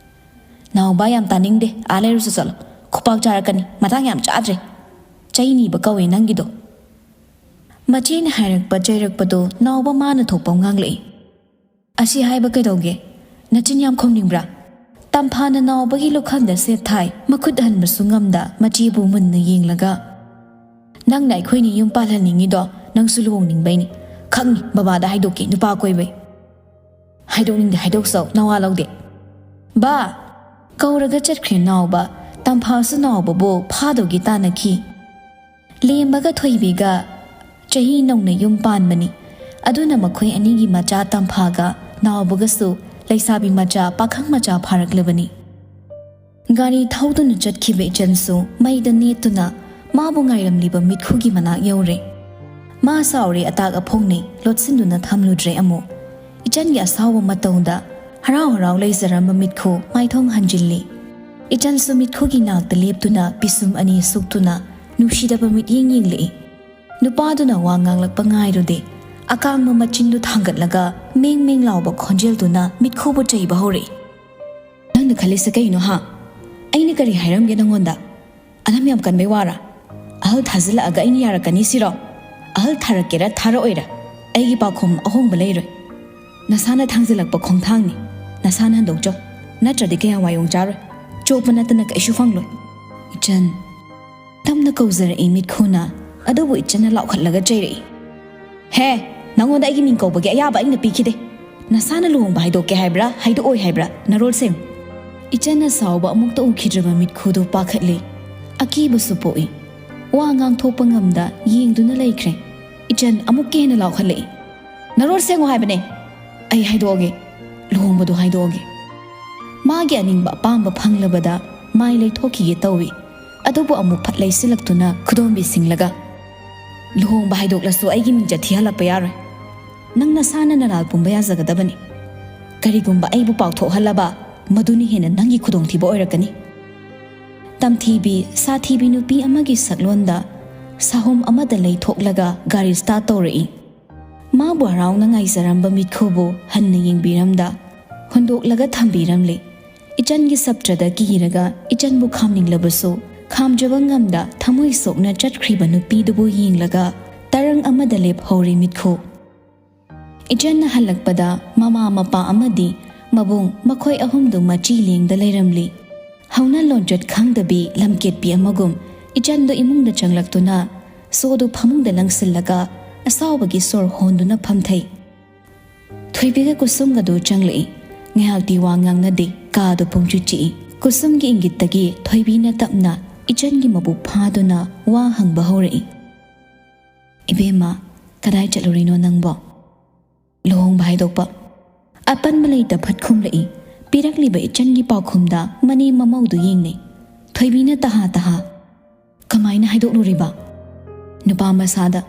ꯅꯥꯎꯕ, ꯌꯥꯝ ꯇꯥꯅꯤꯡꯗꯦ꯫ ꯑꯥ ꯂꯩꯔꯨꯁꯨ ꯆꯠꯂꯣ꯫ ꯈꯨꯄꯥꯛ ꯆꯥꯔꯛꯀꯅꯤ꯫ ꯃꯇꯥꯡ ꯌꯥꯝ ꯆꯥꯗ꯭ꯔꯦ꯫ ꯆꯩ ꯅꯤꯕ ꯀꯧꯋꯦ ꯅꯪꯒꯤꯗꯣ꯫" ꯃꯆꯦꯅ ꯍꯥꯏꯔꯛꯄ ꯆꯩꯔꯛꯄꯗꯣ ꯅꯥꯎꯕ ꯃꯥꯅ ꯊꯣꯛꯄ ꯉꯥꯡꯂꯛꯏ꯫ "ꯑꯁꯤ ꯍꯥꯏꯕ ꯀꯩꯗꯧꯒꯦ? ꯅꯆꯤꯟ ꯌꯥꯝ ꯈꯨꯝꯅꯤꯡꯕ꯭ꯔꯥ? ꯇꯝꯐꯥꯅ ꯅꯥꯎꯕꯒꯤ ꯂꯨꯈꯝꯗ ꯁꯦꯠ ꯊꯥꯏ, ꯃꯈꯨꯠ ꯍꯟꯕꯁꯨ ꯉꯝꯗ ꯃꯆꯦꯕꯨ ꯃꯨꯟꯅ ꯌꯦꯡꯂꯒ, "ꯅꯪꯅ ꯑꯩꯈꯣꯏꯅꯤ ꯌꯨꯝ ꯄꯥꯜꯍꯟꯅꯤꯡꯉꯤꯗꯣ ꯅꯪꯁꯨ ꯂꯨꯍꯣꯡꯅꯤꯡꯕꯩꯅꯤ꯫ ꯈꯪꯉꯤ, ꯕꯕꯥꯗ ꯍꯥꯏꯗꯣꯛꯀꯦ ꯅꯨꯄꯥ ꯀꯣꯏꯕꯩ꯫ ꯍꯥꯏꯗꯣꯛꯅꯤꯡꯗꯦ ꯍꯥꯏꯗꯣꯛꯆꯧ, ꯅꯋꯥ ꯂꯧꯗꯦ꯫ ꯕꯥ!" ꯀꯧꯔꯒ ꯆꯠꯈ꯭ꯔꯦ ꯅꯥꯎꯕ꯫ ꯇꯝꯐꯥꯁꯨ ꯅꯥꯎꯕꯕꯨ ꯐꯥꯗꯧꯒꯤ ꯇꯥꯟꯅꯈꯤ꯫ ꯂꯦꯝꯕꯒ ꯊꯣꯏꯕꯤꯒ ꯆꯍꯤ ꯅꯧꯅ ꯌꯨꯝ ꯄꯥꯟꯕꯅꯤ꯫ ꯑꯗꯨꯅ ꯃꯈꯣꯏ ꯑꯅꯤꯒꯤ ꯃꯆꯥ ꯇꯝꯐꯥꯒ ꯅꯥꯎꯕꯒꯁꯨ ꯂꯩꯁꯥꯕꯤ ꯃꯆꯥ, ꯄꯥꯈꯪ ꯃꯆꯥ ꯐꯥꯔꯛꯂꯕꯅꯤ꯫ ꯒꯥꯔꯤ ꯊꯧꯗꯨꯅ ꯆꯠꯈꯤꯕ ꯏꯆꯟꯁꯨ ꯃꯩꯗ ꯅꯦꯠꯇꯨꯅ ꯃꯥꯕꯨ ꯉꯥꯏꯔꯝꯂꯤꯕ ꯃꯤꯠꯈꯨꯒꯤ ꯃꯅꯥꯛ ꯌꯧꯔꯦ꯫ ꯃꯥ ꯁꯥꯎꯔꯦ, ꯑꯇꯥꯛ ꯑꯐꯣꯡꯅꯩ, ꯂꯣꯠꯁꯤꯟꯗꯨꯅ ꯊꯝꯂꯨꯗ꯭ꯔꯦ ꯑꯃꯨꯛ꯫ ꯏꯆꯟꯒꯤ ꯑꯁꯥꯎꯕ ꯃꯇꯧꯗ ꯍꯔꯥꯎ ꯍꯔꯥꯎ ꯂꯩꯖꯔꯝꯕ ꯃꯤꯠꯈꯨ ꯃꯥꯏꯊꯣꯡ ꯍꯟꯖꯤꯜꯂꯤ꯫ ꯏꯆꯟꯁꯨ ꯃꯤꯠꯈꯨꯒꯤ ꯅꯥꯛꯇ ꯂꯦꯞꯇꯨꯅ ꯄꯤꯁꯨꯝ ꯑꯅꯤ ꯁꯨꯛꯇꯨꯅ ꯅꯨꯡꯁꯤꯗꯕ ꯃꯤꯠꯌꯦꯡ ꯌꯦꯡꯂꯛꯏ꯫ ꯅꯨꯄꯥꯗꯨꯅ ꯋꯥ ꯉꯥꯡꯂꯛꯄ ꯉꯥꯏꯔꯨꯗꯦ꯫ ꯑꯀꯥꯡꯕ ꯃꯆꯤꯟꯗꯨ ꯊꯥꯡꯒꯠꯂꯒ ꯃꯦꯡ ꯃꯦꯡ ꯂꯥꯎꯕ ꯈꯣꯟꯖꯦꯜꯗꯨꯅ ꯃꯤꯠꯈꯨꯕꯨ ꯆꯩꯕ ꯍꯧꯔꯛꯏ꯫ "ꯅꯪꯅ ꯈꯜꯂꯤꯁꯦ ꯀꯩꯅꯣ ꯍꯥ? ꯑꯩꯅ ꯀꯔꯤ ꯍꯥꯏꯔꯝꯒꯦ ꯅꯪꯉꯣꯟꯗ? ꯑꯅꯝ ꯌꯥꯝ ꯀꯟꯕꯩ ꯋꯥꯔꯥ? ꯑꯍꯜ ꯊꯥꯖꯤꯜꯂꯛꯑꯒ ꯑꯩꯅ ꯌꯥꯔꯛꯀꯅꯤ ꯁꯤꯔꯣ? ꯑꯍꯜ ꯊꯥꯔꯛꯀꯦꯔꯥ ꯊꯥꯔꯛꯑꯣꯏꯔꯥ, ꯑꯩꯒꯤ ꯄꯥꯎꯈꯨꯝ ꯑꯍꯣꯡꯕ ꯂꯩꯔꯣꯏ꯫ ꯅꯁꯥꯅ ꯊꯥꯡꯖꯤꯜꯂꯛꯄ ꯈꯣꯡꯊꯥꯡꯅꯤ꯫ ꯅꯁꯥꯅ ꯍꯟꯗꯣꯛꯆꯧ꯫ ꯅꯠꯇ꯭ꯔꯗꯤ ꯀꯌꯥ ꯋꯥꯌꯣꯡ ꯆꯥꯔꯣꯏ꯫ ꯆꯣꯞꯄ ꯅꯠꯇꯅ ꯀꯩꯁꯨ ꯐꯪꯂꯣꯏ꯫" ꯏꯆꯟ꯫ ꯇꯞꯅ ꯀꯧꯖꯔꯛꯏ ꯃꯤꯠꯈꯨꯅ, ꯑꯗꯨꯕꯨ ꯏꯆꯟꯅ ꯂꯥꯎꯈꯠꯂꯒ ꯆꯩꯔꯛꯏ꯫ "ꯍꯦ, ꯅꯪꯉꯣꯟꯗ ꯑꯩꯒꯤ ꯃꯤꯡ ꯀꯧꯕꯒꯤ ꯑꯌꯥꯕ ꯑꯩꯅ ꯄꯤꯈꯤꯗꯦ꯫ ꯅꯁꯥꯅ ꯂꯨꯍꯣꯡꯕ ꯍꯥꯏꯗꯣꯛꯀꯦ ꯍꯥꯏꯕ꯭ꯔꯥ, ꯍꯥꯏꯗꯣꯛꯑꯣꯏ ꯍꯥꯏꯕ꯭ꯔꯥ, ꯅꯔꯣꯜꯁꯦꯡ?" ꯏꯆꯟꯅ ꯁꯥꯎꯕ ꯑꯃꯨꯛꯇ ꯎꯈꯤꯗ꯭ꯔꯕ ꯃꯤꯠꯈꯨꯗꯨ ꯄꯥꯈꯠꯂꯦ꯫ ꯑꯀꯤꯕꯁꯨ ꯄꯣꯛꯏ꯫ ꯋꯥ ꯉꯥꯡꯊꯣꯛꯄ ꯉꯝꯗ ꯌꯦꯡꯗꯨꯅ ꯂꯩꯈ꯭ꯔꯦ꯫ ꯏꯆꯟ ꯑꯃꯨꯛꯀ ꯍꯦꯟꯅ ꯂꯥꯎꯈꯠꯂꯛꯏ꯫ "ꯅꯔꯣꯜ ꯁꯦꯡꯉꯨ ꯍꯥꯏꯕꯅꯦ꯫ ꯑꯩ ꯍꯥꯏꯗꯣꯛꯑꯒꯦ꯫ ꯂꯨꯍꯣꯡꯕꯗꯣ ꯍꯥꯏꯗꯣꯛꯑꯒꯦ꯫" ꯃꯥꯒꯤ ꯑꯅꯤꯡꯕ ꯑꯄꯥꯝꯕ ꯐꯪꯂꯕꯗ ꯃꯥꯏ ꯂꯩꯊꯣꯛꯈꯤꯒꯦ ꯇꯧꯏ꯫ ꯑꯗꯨꯕꯨ ꯑꯃꯨꯛ ꯐꯠ ꯂꯩꯁꯤꯜꯂꯛꯇꯨꯅ ꯈꯨꯗꯣꯝꯕꯤ ꯁꯤꯡꯂꯒ, "ꯂꯨꯍꯣꯡꯕ ꯍꯥꯏꯗꯣꯛꯂꯁꯨ ꯑꯩꯒꯤ ꯃꯤꯡꯆꯠ ꯊꯤꯍꯜꯂꯛꯄ ꯌꯥꯔꯣꯏ꯫ ꯅꯪ ꯅꯁꯥꯅ ꯅꯔꯥꯜ ꯄꯨꯝꯕ ꯌꯥꯖꯒꯗꯕꯅꯤ꯫ ꯀꯔꯤꯒꯨꯝꯕ ꯑꯩꯕꯨ ꯄꯥꯎꯊꯣꯛꯍꯜꯂꯕ, ꯃꯗꯨꯅ ꯍꯦꯟꯅ ꯅꯪꯒꯤ ꯈꯨꯗꯣꯡꯊꯤꯕ ꯑꯣꯏꯔꯛꯀꯅꯤ꯫" ꯇꯝꯊꯤꯕꯤ, ꯁꯥꯊꯤꯕꯤ ꯅꯨꯄꯤ ꯑꯃꯒꯤ ꯁꯛꯂꯣꯟꯗ ꯁꯥꯍꯨꯝ ꯑꯃꯗ ꯂꯩꯊꯣꯛꯂꯒ ꯒꯥꯔꯤ ꯁ꯭ꯇꯥꯔꯠ ꯇꯧꯔꯛꯏ꯫ ꯃꯥꯕꯨ ꯍꯔꯥꯎꯅ ꯉꯥꯏꯖꯔꯝꯕ ꯃꯤꯠꯈꯨꯕꯨ ꯍꯟꯅ ꯌꯦꯡꯕꯤꯔꯝꯗ ꯍꯨꯟꯗꯣꯛꯂꯒ ꯊꯝꯕꯤꯔꯝꯂꯦ꯫ ꯏꯆꯟꯒꯤ ꯁꯞꯇ꯭ꯔꯗ ꯀꯤꯔꯒ ꯏꯆꯟꯕꯨ ꯈꯥꯝꯅꯤꯡꯂꯕꯁꯨ ꯈꯥꯝꯖꯕ ꯉꯝꯗ ꯊꯃꯣꯏ ꯁꯣꯛꯅ ꯆꯠꯈ꯭ꯔꯤꯕ ꯅꯨꯄꯤꯗꯨꯕꯨ ꯌꯦꯡꯂꯒ ꯇꯔꯪ ꯑꯃꯗ ꯂꯦꯞꯍꯧꯔꯦ ꯃꯤꯠꯈꯨ꯫ ꯏꯆꯟꯅ ꯍꯜꯂꯛꯄꯗ ꯃꯃꯥ ꯃꯄꯥ ꯑꯃꯗꯤ ꯃꯕꯨꯡ ꯃꯈꯣꯏ ꯑꯍꯨꯝꯗꯨ ꯃꯆꯤ ꯂꯦꯡꯗ ꯂꯩꯔꯝꯂꯤ꯫ ꯍꯧꯅ ꯂꯣꯟꯆꯠ ꯈꯪꯗꯕꯤ ꯂꯝꯀꯦꯠꯄꯤ ꯑꯃꯒꯨꯝ ꯏꯆꯟꯗꯨ ꯏꯃꯨꯡꯗ ꯆꯪꯂꯛꯇꯨꯅ ꯁꯣꯗꯨ ꯐꯃꯨꯡꯗ ꯂꯪꯁꯤꯜꯂꯒ ꯑꯁꯥꯎꯕꯒꯤ ꯁꯣꯔ ꯍꯣꯟꯗꯨꯅ ꯐꯝꯊꯩ꯫ ꯊꯣꯏꯕꯤꯒ ꯀꯨꯁꯨꯝꯒꯗꯨ ꯆꯪꯂꯛꯏ꯫ ꯉꯥꯏꯍꯥꯛꯇꯤ ꯋꯥ ꯉꯥꯡꯅꯗꯦ, ꯀꯥꯗꯨ ꯄꯨꯡꯆꯤꯛ ꯆꯤꯛꯏ꯫ ꯀꯨꯁꯨꯝꯒꯤ ꯏꯪꯒꯤꯠꯇꯒꯤ ꯊꯣꯏꯕꯤꯅ ꯇꯞꯅ ꯏꯆꯟꯒꯤ ꯃꯕꯨꯛ ꯐꯥꯗꯨꯅ ꯋꯥ ꯍꯪꯕ ꯍꯧꯔꯛꯏ꯫ "ꯏꯕꯦꯝꯃ, ꯀꯗꯥꯏ ꯆꯠꯂꯨꯔꯤꯅꯣ ꯅꯪꯕꯣ?" "ꯂꯨꯍꯣꯡꯕ ꯍꯥꯏꯗꯣꯛꯄ꯫" ꯑꯄꯟꯕ ꯂꯩꯇ ꯐꯠ ꯈꯨꯝꯂꯛꯏ꯫ ꯄꯤꯔꯛꯂꯤꯕ ꯏꯆꯟꯒꯤ ꯄꯥꯎꯈꯨꯝꯗ ꯃꯅꯦꯝ ꯃꯃꯧꯗꯨ ꯌꯦꯡꯅꯩ꯫ ꯊꯣꯏꯕꯤꯅ ꯇꯍꯥ ꯇꯍꯥ, "ꯀꯃꯥꯏꯅ ꯍꯥꯏꯗꯣꯛꯂꯨꯔꯤꯕ?" "ꯅꯨꯄꯥ ꯃꯁꯥꯗ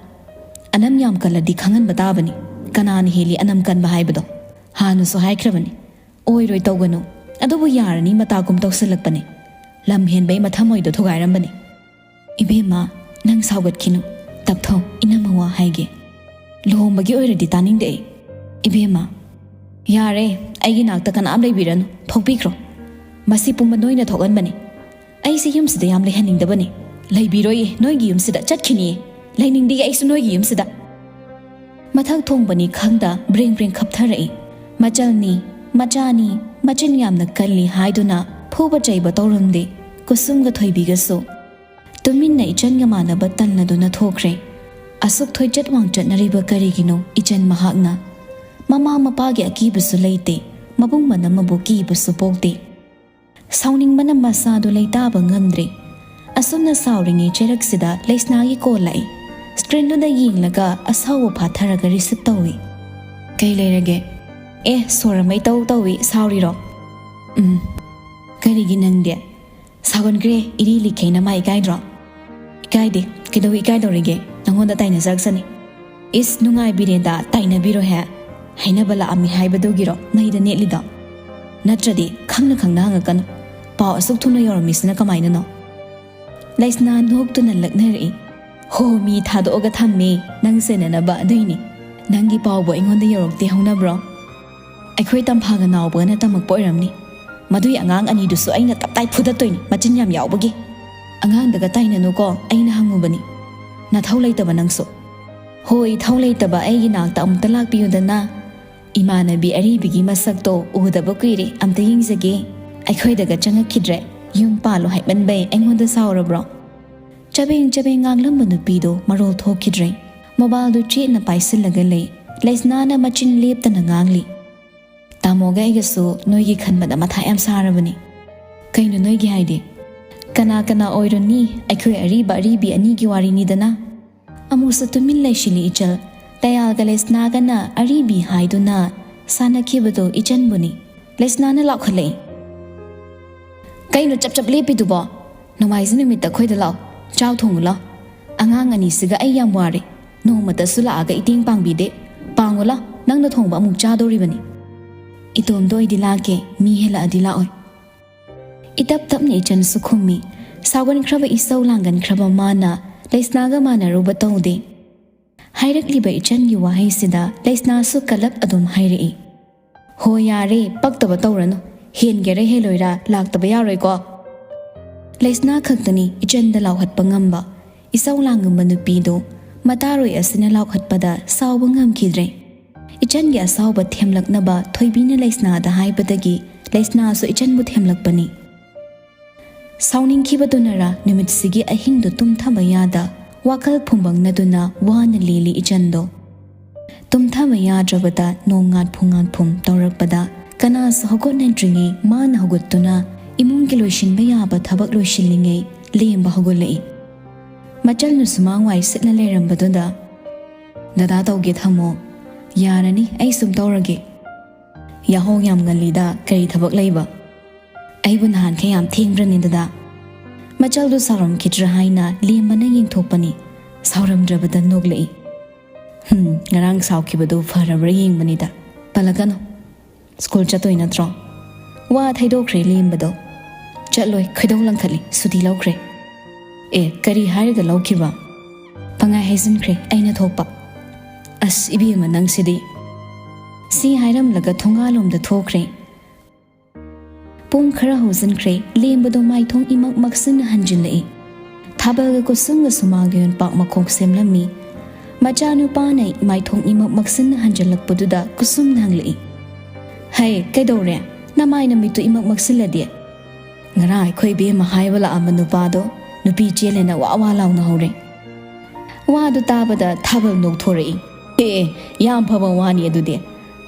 ꯑꯅꯝ ꯌꯥꯝ ꯀꯜꯂꯗꯤ ꯈꯪꯍꯟꯕ ꯇꯥꯕꯅꯤ꯫ ꯀꯅꯥꯅ ꯍꯦꯜꯂꯤ ꯑꯅꯝ ꯀꯟꯕ ꯍꯥꯏꯕꯗꯣ? ꯍꯥꯟꯅꯁꯨ ꯍꯥꯏꯈ꯭ꯔꯕꯅꯤ, ꯑꯣꯏꯔꯣꯏ ꯇꯧꯒꯅꯨ꯫ ꯑꯗꯨꯕꯨ ꯌꯥꯔꯅꯤ ꯃꯇꯥꯒꯨꯝ ꯇꯧꯁꯤꯜꯂꯛꯄꯅꯦ꯫ ꯂꯝ ꯍꯦꯟꯕꯩ ꯃꯊꯃꯣꯏꯗꯣ ꯊꯨꯒꯥꯏꯔꯝꯕꯅꯤ꯫" "ꯏꯕꯦꯝꯃ, ꯅꯪ ꯁꯥꯎꯒꯠꯈꯤꯅꯨ꯫ ꯇꯞꯊꯧ, ꯏꯅꯝꯃ ꯋꯥ ꯍꯥꯏꯒꯦ꯫ ꯂꯨꯍꯣꯡꯕꯒꯤ ꯑꯣꯏꯔꯗꯤ ꯇꯥꯅꯤꯡꯗꯦ ꯑꯩ꯫" "ꯏꯕꯦꯝꯃ, ꯌꯥꯔꯦ, ꯑꯩꯒꯤ ꯅꯥꯛꯇ ꯀꯅꯥꯝ ꯂꯩꯕꯤꯔꯅꯨ, ꯊꯣꯛꯄꯤꯈ꯭ꯔꯣ꯫ ꯃꯁꯤ ꯄꯨꯝꯕ ꯅꯣꯏꯅ ꯊꯣꯛꯍꯟꯕꯅꯤ꯫ ꯑꯩꯁꯦ ꯌꯨꯝꯁꯤꯗ ꯌꯥꯝ ꯂꯩꯍꯟꯅꯤꯡꯗꯕꯅꯤ꯫" "ꯂꯩꯕꯤꯔꯣꯏꯌꯦ, ꯅꯣꯏꯒꯤ ꯌꯨꯝꯁꯤꯗ ꯆꯠꯈꯤꯅꯤꯌꯦ꯫ ꯂꯩꯅꯤꯡꯗꯦ ꯑꯩꯁꯨ ꯅꯣꯏꯒꯤ ꯌꯨꯝꯁꯤꯗ꯫" ꯃꯊꯛ ꯊꯣꯡꯕꯅꯤ ꯈꯪꯗ ꯕ꯭ꯔꯦꯡ ꯕ꯭ꯔꯦꯡ ꯈꯞꯊꯔꯛꯏ꯫ ꯃꯆꯜꯅꯤ, ꯃꯆꯥꯅꯤ, ꯃꯆꯤꯟ ꯌꯥꯝꯅ ꯀꯜꯂꯤ ꯍꯥꯏꯗꯨꯅ ꯐꯨꯕ ꯆꯩꯕ ꯇꯧꯔꯝꯗꯦ꯫ ꯀꯨꯁꯨꯝꯒ ꯊꯣꯏꯕꯤꯒꯁꯨ ꯇꯨꯃꯤꯟꯅ ꯏꯆꯟꯒ ꯃꯥꯟꯅꯕ ꯇꯜꯂꯗꯨꯅ ꯊꯣꯛꯈ꯭ꯔꯦ꯫ ꯑꯁꯨꯛ ꯊꯣꯏꯆꯠ ꯋꯥꯡꯆꯠꯅꯔꯤꯕ ꯀꯔꯤꯒꯤꯅꯣ ꯏꯆꯟ ꯃꯍꯥꯛꯅ? ꯃꯃꯥ ꯃꯄꯥꯒꯤ ꯑꯀꯤꯕꯁꯨ ꯂꯩꯇꯦ, ꯃꯕꯨꯡ ꯃꯅꯝ ꯑꯃꯕꯨ ꯀꯤꯕꯁꯨ ꯄꯣꯛꯇꯦ꯫ ꯁꯥꯎꯅꯤꯡꯕꯅ ꯃꯁꯥꯗꯨ ꯂꯩꯇꯥꯕ ꯉꯝꯗ꯭ꯔꯦ꯫ ꯑꯁꯨꯝꯅ ꯁꯥꯎꯔꯤꯉꯩ ꯆꯩꯔꯛꯁꯤꯗ ꯂꯩꯁꯅꯥꯒꯤ ꯀꯣꯜ ꯂꯥꯛꯏ꯫ ꯁ꯭ꯀ꯭ꯔꯤꯟꯗꯨꯗ ꯌꯦꯡꯂꯒ ꯑꯁꯥꯎꯕ ꯐꯥꯊꯔꯒ ꯔꯤꯁꯤꯞ ꯇꯧꯏ꯫ "ꯀꯩ ꯂꯩꯔꯒꯦ? ꯑꯦ, ꯁꯣꯔ ꯑꯃ ꯏꯇꯧ ꯇꯧꯏ, ꯁꯥꯎꯔꯤꯔꯣ?" "ꯎꯝ꯫ ꯀꯔꯤꯒꯤ ꯅꯪꯗꯤ? ꯁꯥꯎꯒꯟꯈ꯭ꯔꯦ, ꯏꯔꯤ ꯂꯤꯈꯩꯅ ꯃꯥ ꯏꯀꯥꯏꯗ꯭ꯔꯣ?" "ꯏꯀꯥꯏꯗꯦ, ꯀꯩꯗꯧ ꯏꯀꯥꯏꯗꯧꯔꯤꯒꯦ? ꯅꯪꯉꯣꯟꯗ ꯇꯥꯏꯅꯖꯔꯛꯁꯅꯤ꯫" "ꯏꯁ, ꯅꯨꯡꯉꯥꯏꯕꯤꯔꯦꯗ, ꯇꯥꯏꯅꯕꯤꯔꯣ ꯍꯦ꯫ ꯍꯥꯏꯅꯕ ꯂꯥꯛꯑꯝꯃꯤ ꯍꯥꯏꯕꯗꯨꯒꯤꯔꯣ ꯃꯩꯗ ꯅꯦꯠꯂꯤꯗꯣ? ꯅꯠꯇ꯭ꯔꯗꯤ ꯈꯪꯅ ꯈꯪꯅ ꯍꯪꯉꯛꯀꯅꯨ꯫ ꯄꯥꯎ ꯑꯁꯨꯛ ꯊꯨꯅ ꯌꯧꯔꯝꯃꯤꯁꯤꯅ ꯀꯃꯥꯏꯅꯅꯣ?" ꯂꯩꯁꯅꯥ ꯅꯣꯛꯇꯨꯅ ꯂꯛꯅꯔꯛꯏ꯫ "ꯍꯣ, ꯃꯤ ꯊꯥꯗꯣꯛꯑꯒ ꯊꯝꯃꯦ, ꯅꯪ ꯁꯦꯟꯅꯅꯕ, ꯑꯗꯨꯏꯅꯤ꯫ ꯅꯪꯒꯤ ꯄꯥꯎꯕꯨ ꯑꯩꯉꯣꯟꯗ ꯌꯧꯔꯛꯇꯦ, ꯍꯧꯅꯕ꯭ꯔꯣ?" "ꯑꯩꯈꯣꯏ ꯇꯝꯐꯥꯒ ꯅꯥꯎꯕꯒꯅ ꯇꯝꯃꯛꯄ ꯑꯣꯏꯔꯝꯅꯤ꯫ ꯃꯗꯨꯏ ꯑꯉꯥꯡ ꯑꯅꯤꯗꯨꯁꯨ ꯑꯩꯅ ꯇꯞꯇꯥꯏ ꯐꯨꯗꯠꯇꯣꯏꯅꯤ, ꯃꯆꯤꯟ ꯌꯥꯝ ꯌꯥꯎꯕꯒꯤ꯫ ꯑꯉꯥꯡꯗꯒ ꯇꯥꯏꯅꯅꯨꯀꯣ, ꯑꯩꯅ ꯍꯪꯉꯨꯕꯅꯤ꯫ ꯅꯊꯧ ꯂꯩꯇꯕ ꯅꯪꯁꯨ꯫ ꯍꯣꯏ, ꯊꯧ ꯂꯩꯇꯕ ꯑꯩꯒꯤ ꯅꯥꯛꯇ ꯑꯃꯨꯛꯇ ꯂꯥꯛꯄꯤꯌꯨꯗꯅ꯫ "ꯏꯃꯥꯟꯅꯕꯤ ꯑꯔꯤꯕꯤꯒꯤ ꯃꯁꯛꯇꯣ ꯎꯗꯕ ꯀꯨꯏꯔꯦ, ꯑꯝꯇ ꯌꯦꯡꯖꯒꯦ꯫ ꯑꯩꯈꯣꯏꯗꯒ ꯆꯪꯉꯛꯈꯤꯗ꯭ꯔꯦ꯫ ꯌꯨꯝ ꯄꯥꯜꯂꯣ ꯍꯥꯏꯃꯟꯕꯩ ꯑꯩꯉꯣꯟꯗ ꯁꯥꯎꯔꯕ꯭ꯔꯣ?" ꯆꯕꯦꯡ ꯆꯕꯦꯡ ꯉꯥꯡꯂꯝꯕ ꯅꯨꯄꯤꯗꯣ ꯃꯔꯣꯜ ꯊꯣꯛꯈꯤꯗ꯭ꯔꯦ꯫ ꯃꯣꯕꯥꯏꯜꯗꯨ ꯆꯦꯠꯅ ꯄꯥꯏꯁꯤꯜꯂꯒ ꯂꯩ꯫ ꯂꯩꯁꯅꯥꯅ ꯃꯆꯤꯟ ꯂꯦꯞꯇꯅ ꯉꯥꯡꯂꯤ, "ꯇꯥꯃꯣꯒ ꯑꯩꯒꯁꯨ ꯅꯣꯏꯒꯤ ꯈꯟꯕꯗ ꯃꯊꯥ ꯌꯥꯝ ꯁꯥꯔꯕꯅꯤ꯫" "ꯀꯩꯅꯣ ꯅꯣꯏꯒꯤ ꯍꯥꯏꯗꯤ?" "ꯀꯅꯥ ꯀꯅꯥ ꯑꯣꯏꯔꯨꯅꯤ, ꯑꯩꯈꯣꯏ ꯑꯔꯤꯕ ꯑꯔꯤꯕꯤ ꯑꯅꯤꯒꯤ ꯋꯥꯔꯤꯅꯤꯗꯅ꯫" ꯑꯃꯨꯛꯁꯨ ꯇꯨꯃꯤꯟ ꯂꯩꯁꯤꯜꯂꯤ ꯏꯆꯜ꯫ ꯇꯌꯥꯜꯒ ꯂꯩꯁꯅꯥꯒꯅ ꯑꯔꯤꯕꯤ ꯍꯥꯏꯗꯨꯅ ꯁꯥꯟꯅꯈꯤꯕꯗꯨ ꯏꯆꯟꯕꯨꯅꯤ꯫ ꯂꯩꯁꯅꯥꯅ ꯂꯥꯎꯈꯠꯂꯛꯏ, "ꯀꯩꯅꯣ ꯆꯞ ꯆꯞ ꯂꯦꯞꯄꯤꯗꯨꯕꯣ? ꯅꯣꯡꯃꯥꯏꯖꯤꯡ ꯅꯨꯃꯤꯠꯇ ꯑꯩꯈꯣꯏꯗ ꯂꯥꯎ, ꯆꯥꯛ ꯊꯣꯡꯉꯨ ꯂꯥꯎ꯫ ꯑꯉꯥꯡ ꯑꯅꯤꯁꯤꯒ ꯑꯩ ꯌꯥꯝ ꯋꯥꯔꯦ꯫ ꯅꯣꯡꯃꯇꯁꯨ ꯂꯥꯛꯑꯒ ꯏꯇꯦꯡ ꯄꯥꯡꯕꯤꯗꯦ꯫ ꯄꯥꯡꯉꯨ ꯂꯥꯎ, ꯅꯪꯅ ꯊꯣꯡꯕ ꯑꯃꯨꯛ ꯆꯥꯗꯧꯔꯤꯕꯅꯤ꯫" "ꯏꯇꯣꯝꯗ ꯑꯣꯏꯗꯤ ꯂꯥꯛꯀꯦ, ꯃꯤ ꯍꯦꯜꯂꯛꯑꯗꯤ ꯂꯥꯛꯑꯣꯏ꯫" ꯏꯇꯞ ꯇꯞꯅ ꯏꯆꯟꯁꯨ ꯈꯨꯝꯃꯤ꯫ ꯁꯥꯎꯒꯟꯈ꯭ꯔꯕ ꯏꯁꯧ ꯂꯥꯡꯒꯟꯈ꯭ꯔꯕ ꯃꯥꯅ ꯂꯩꯁꯅꯥꯒ ꯃꯥꯟꯅꯔꯨꯕ ꯇꯧꯗꯦ꯫ ꯍꯥꯏꯔꯛꯂꯤꯕ ꯏꯆꯟꯒꯤ ꯋꯥꯍꯩꯁꯤꯗ ꯂꯩꯁꯅꯥꯁꯨ ꯀꯂꯞ ꯑꯗꯨꯝ ꯍꯥꯏꯔꯛꯏ, "ꯍꯣ ꯌꯥꯔꯦ, ꯄꯛꯇꯕ ꯇꯧꯔꯅꯨ꯫ ꯍꯦꯟꯒꯦꯔꯥ ꯍꯦꯜꯂꯣꯏꯔꯥ ꯂꯥꯛꯇꯕ ꯌꯥꯔꯣꯏꯀꯣ꯫" ꯂꯩꯁꯅꯥ ꯈꯛꯇꯅꯤ ꯏꯆꯟꯗ ꯂꯥꯎꯍꯠꯄ ꯉꯝꯕ꯫ ꯏꯁꯧ ꯂꯥꯡꯉꯝꯕ ꯅꯨꯄꯤꯗꯨ ꯃꯇꯥꯔꯣꯏ ꯑꯁꯤꯅ ꯂꯥꯎꯍꯠꯄꯗ ꯁꯥꯎꯕ ꯉꯝꯈꯤꯗ꯭ꯔꯦ꯫ ꯏꯆꯟꯒꯤ ꯑꯁꯥꯎꯕ ꯊꯦꯝꯂꯛꯅꯕ ꯊꯣꯏꯕꯤꯅ ꯂꯩꯁꯅꯥꯗ ꯍꯥꯏꯕꯗꯒꯤ ꯂꯩꯁꯅꯥꯁꯨ ꯏꯆꯟꯕꯨ ꯊꯦꯝꯂꯛꯄꯅꯤ꯫ ꯁꯥꯎꯅꯤꯡꯈꯤꯕꯗꯨꯅꯔ ꯅꯨꯃꯤꯠꯁꯤꯒꯤ ꯑꯍꯤꯡꯗꯨ ꯇꯨꯝꯊꯕ ꯌꯥꯗ ꯋꯥꯈꯜ ꯐꯨꯝꯕꯪꯅꯗꯨꯅ ꯋꯥꯅ ꯂꯦꯜꯂꯤ ꯏꯆꯟꯗꯣ꯫ ꯇꯨꯝꯊꯕ ꯌꯥꯗ꯭ꯔꯕꯗ ꯅꯣꯡ ꯉꯥꯠꯐꯨ ꯉꯥꯠꯐꯨꯝ ꯇꯧꯔꯛꯄꯗ ꯀꯅꯥꯁꯨ ꯍꯧꯒꯠꯅꯗ꯭ꯔꯤꯉꯩ ꯃꯥꯅ ꯍꯧꯒꯠꯇꯨꯅ ꯏꯃꯨꯡꯒꯤ ꯂꯣꯏꯁꯤꯟꯕ ꯌꯥꯕ ꯊꯕꯛ ꯂꯣꯏꯁꯤꯜꯂꯤꯉꯩ ꯂꯦꯝꯕ ꯍꯧꯒꯠꯂꯛꯏ꯫ ꯃꯆꯜꯅ ꯁꯨꯃꯥꯡ ꯋꯥꯏ ꯁꯤꯠꯅ ꯂꯩꯔꯝꯕꯗꯨꯗ, "ꯗꯗꯥ ꯇꯧꯒꯦ ꯊꯝꯃꯣ꯫ ꯌꯥꯔꯅꯤ, ꯑꯩ ꯁꯨꯝ ꯇꯧꯔꯒꯦ꯫" "ꯌꯥꯍꯧ ꯌꯥꯝ ꯉꯜꯂꯤꯗ, ꯀꯔꯤ ꯊꯕꯛ ꯂꯩꯕ?" "ꯑꯩꯕꯨ ꯅꯍꯥꯟꯈꯩ ꯌꯥꯝ ꯊꯦꯡꯕ꯭ꯔꯅꯦ ꯗꯗꯥ?" ꯃꯆꯜꯗꯨ ꯁꯥꯎꯔꯝꯈꯤꯗ꯭ꯔꯥ ꯍꯥꯏꯅ ꯂꯦꯝꯕꯅ ꯌꯦꯡꯊꯣꯛꯄꯅꯤ꯫ ꯁꯥꯎꯔꯝꯗ꯭ꯔꯕꯗ ꯅꯣꯛꯂꯛꯏ꯫ "ꯍꯝ, ꯉꯔꯥꯡ ꯁꯥꯎꯈꯤꯕꯗꯨ ꯐꯔꯕ꯭ꯔꯥ ꯌꯦꯡꯕꯅꯤꯗ꯫ ꯄꯜꯂꯛꯀꯅꯨ꯫ ꯁ꯭ꯀꯨꯜ ꯆꯠꯇꯣꯏ ꯅꯠꯇ꯭ꯔꯣ?" ꯋꯥ ꯊꯩꯗꯣꯛꯈ꯭ꯔꯦ ꯂꯦꯝꯕꯗꯣ꯫ "ꯆꯠꯂꯣꯏ, ꯈꯣꯏꯗꯧ ꯂꯪꯈꯠꯂꯤ, ꯁꯨꯇꯤ ꯂꯧꯈ꯭ꯔꯦ꯫" "ꯑꯦ, ꯀꯔꯤ ꯍꯥꯏꯔꯒ ꯂꯧꯈꯤꯕ?" "ꯄꯉꯥꯏ ꯍꯥꯏꯖꯤꯟꯈ꯭ꯔꯦ, ꯑꯩꯅ ꯊꯣꯛꯄ꯫" "ꯑꯁ, ꯏꯕꯦꯝꯃ ꯅꯪꯁꯤꯗꯤ꯫" ꯁꯤ ꯍꯥꯏꯔꯝꯂꯒ ꯊꯣꯡꯒꯥꯜꯂꯣꯝꯗ ꯊꯣꯛꯈ꯭ꯔꯦ꯫ ꯄꯨꯡ ꯈꯔ ꯍꯧꯖꯤꯟꯈ꯭ꯔꯦ, ꯂꯦꯝꯕꯗꯣ ꯃꯥꯏꯊꯣꯡ ꯏꯃꯛ ꯃꯛꯁꯤꯟꯅ ꯍꯟꯖꯤꯜꯂꯛꯏ꯫ ꯊꯥꯕꯜꯒ ꯀꯨꯁꯨꯝꯒ ꯁꯨꯃꯥꯡꯒ ꯌꯣꯟꯄꯥꯛ ꯃꯈꯣꯡ ꯁꯦꯝꯂꯝꯃꯤ꯫ ꯃꯆꯥꯅꯨꯄꯥꯅ ꯏꯃꯥꯏꯊꯣꯡ ꯏꯃꯛ ꯃꯛꯁꯤꯟꯅ ꯍꯟꯖꯜꯂꯛꯄꯗꯨꯗ ꯀꯨꯁꯨꯝꯅ ꯍꯪꯂꯛꯏ, "ꯍꯩ, ꯀꯩꯗꯧꯔꯦ? ꯅꯃꯥꯏ ꯅꯃꯤꯠꯇꯨ ꯏꯃꯛ ꯃꯛꯁꯤꯜꯂꯗꯤ?" "ꯉꯔꯥꯡ ꯑꯩꯈꯣꯏ ꯏꯕꯦꯝꯃ ꯍꯥꯏꯕ ꯂꯥꯛꯑꯝꯕ ꯅꯨꯄꯥꯗꯣ ꯅꯨꯄꯤ ꯆꯦꯜꯂꯦꯅ ꯋꯥ ꯋꯥ ꯂꯥꯎꯅ ꯍꯧꯔꯦ꯫" ꯋꯥꯗꯨ ꯇꯥꯕꯗ ꯊꯥꯕꯜ ꯅꯣꯛꯊꯣꯔꯛꯏ꯫ "ꯑꯦ, ꯑꯦ, ꯌꯥꯝ ꯐꯕ ꯋꯥꯅꯤ ꯑꯗꯨꯗꯤ꯫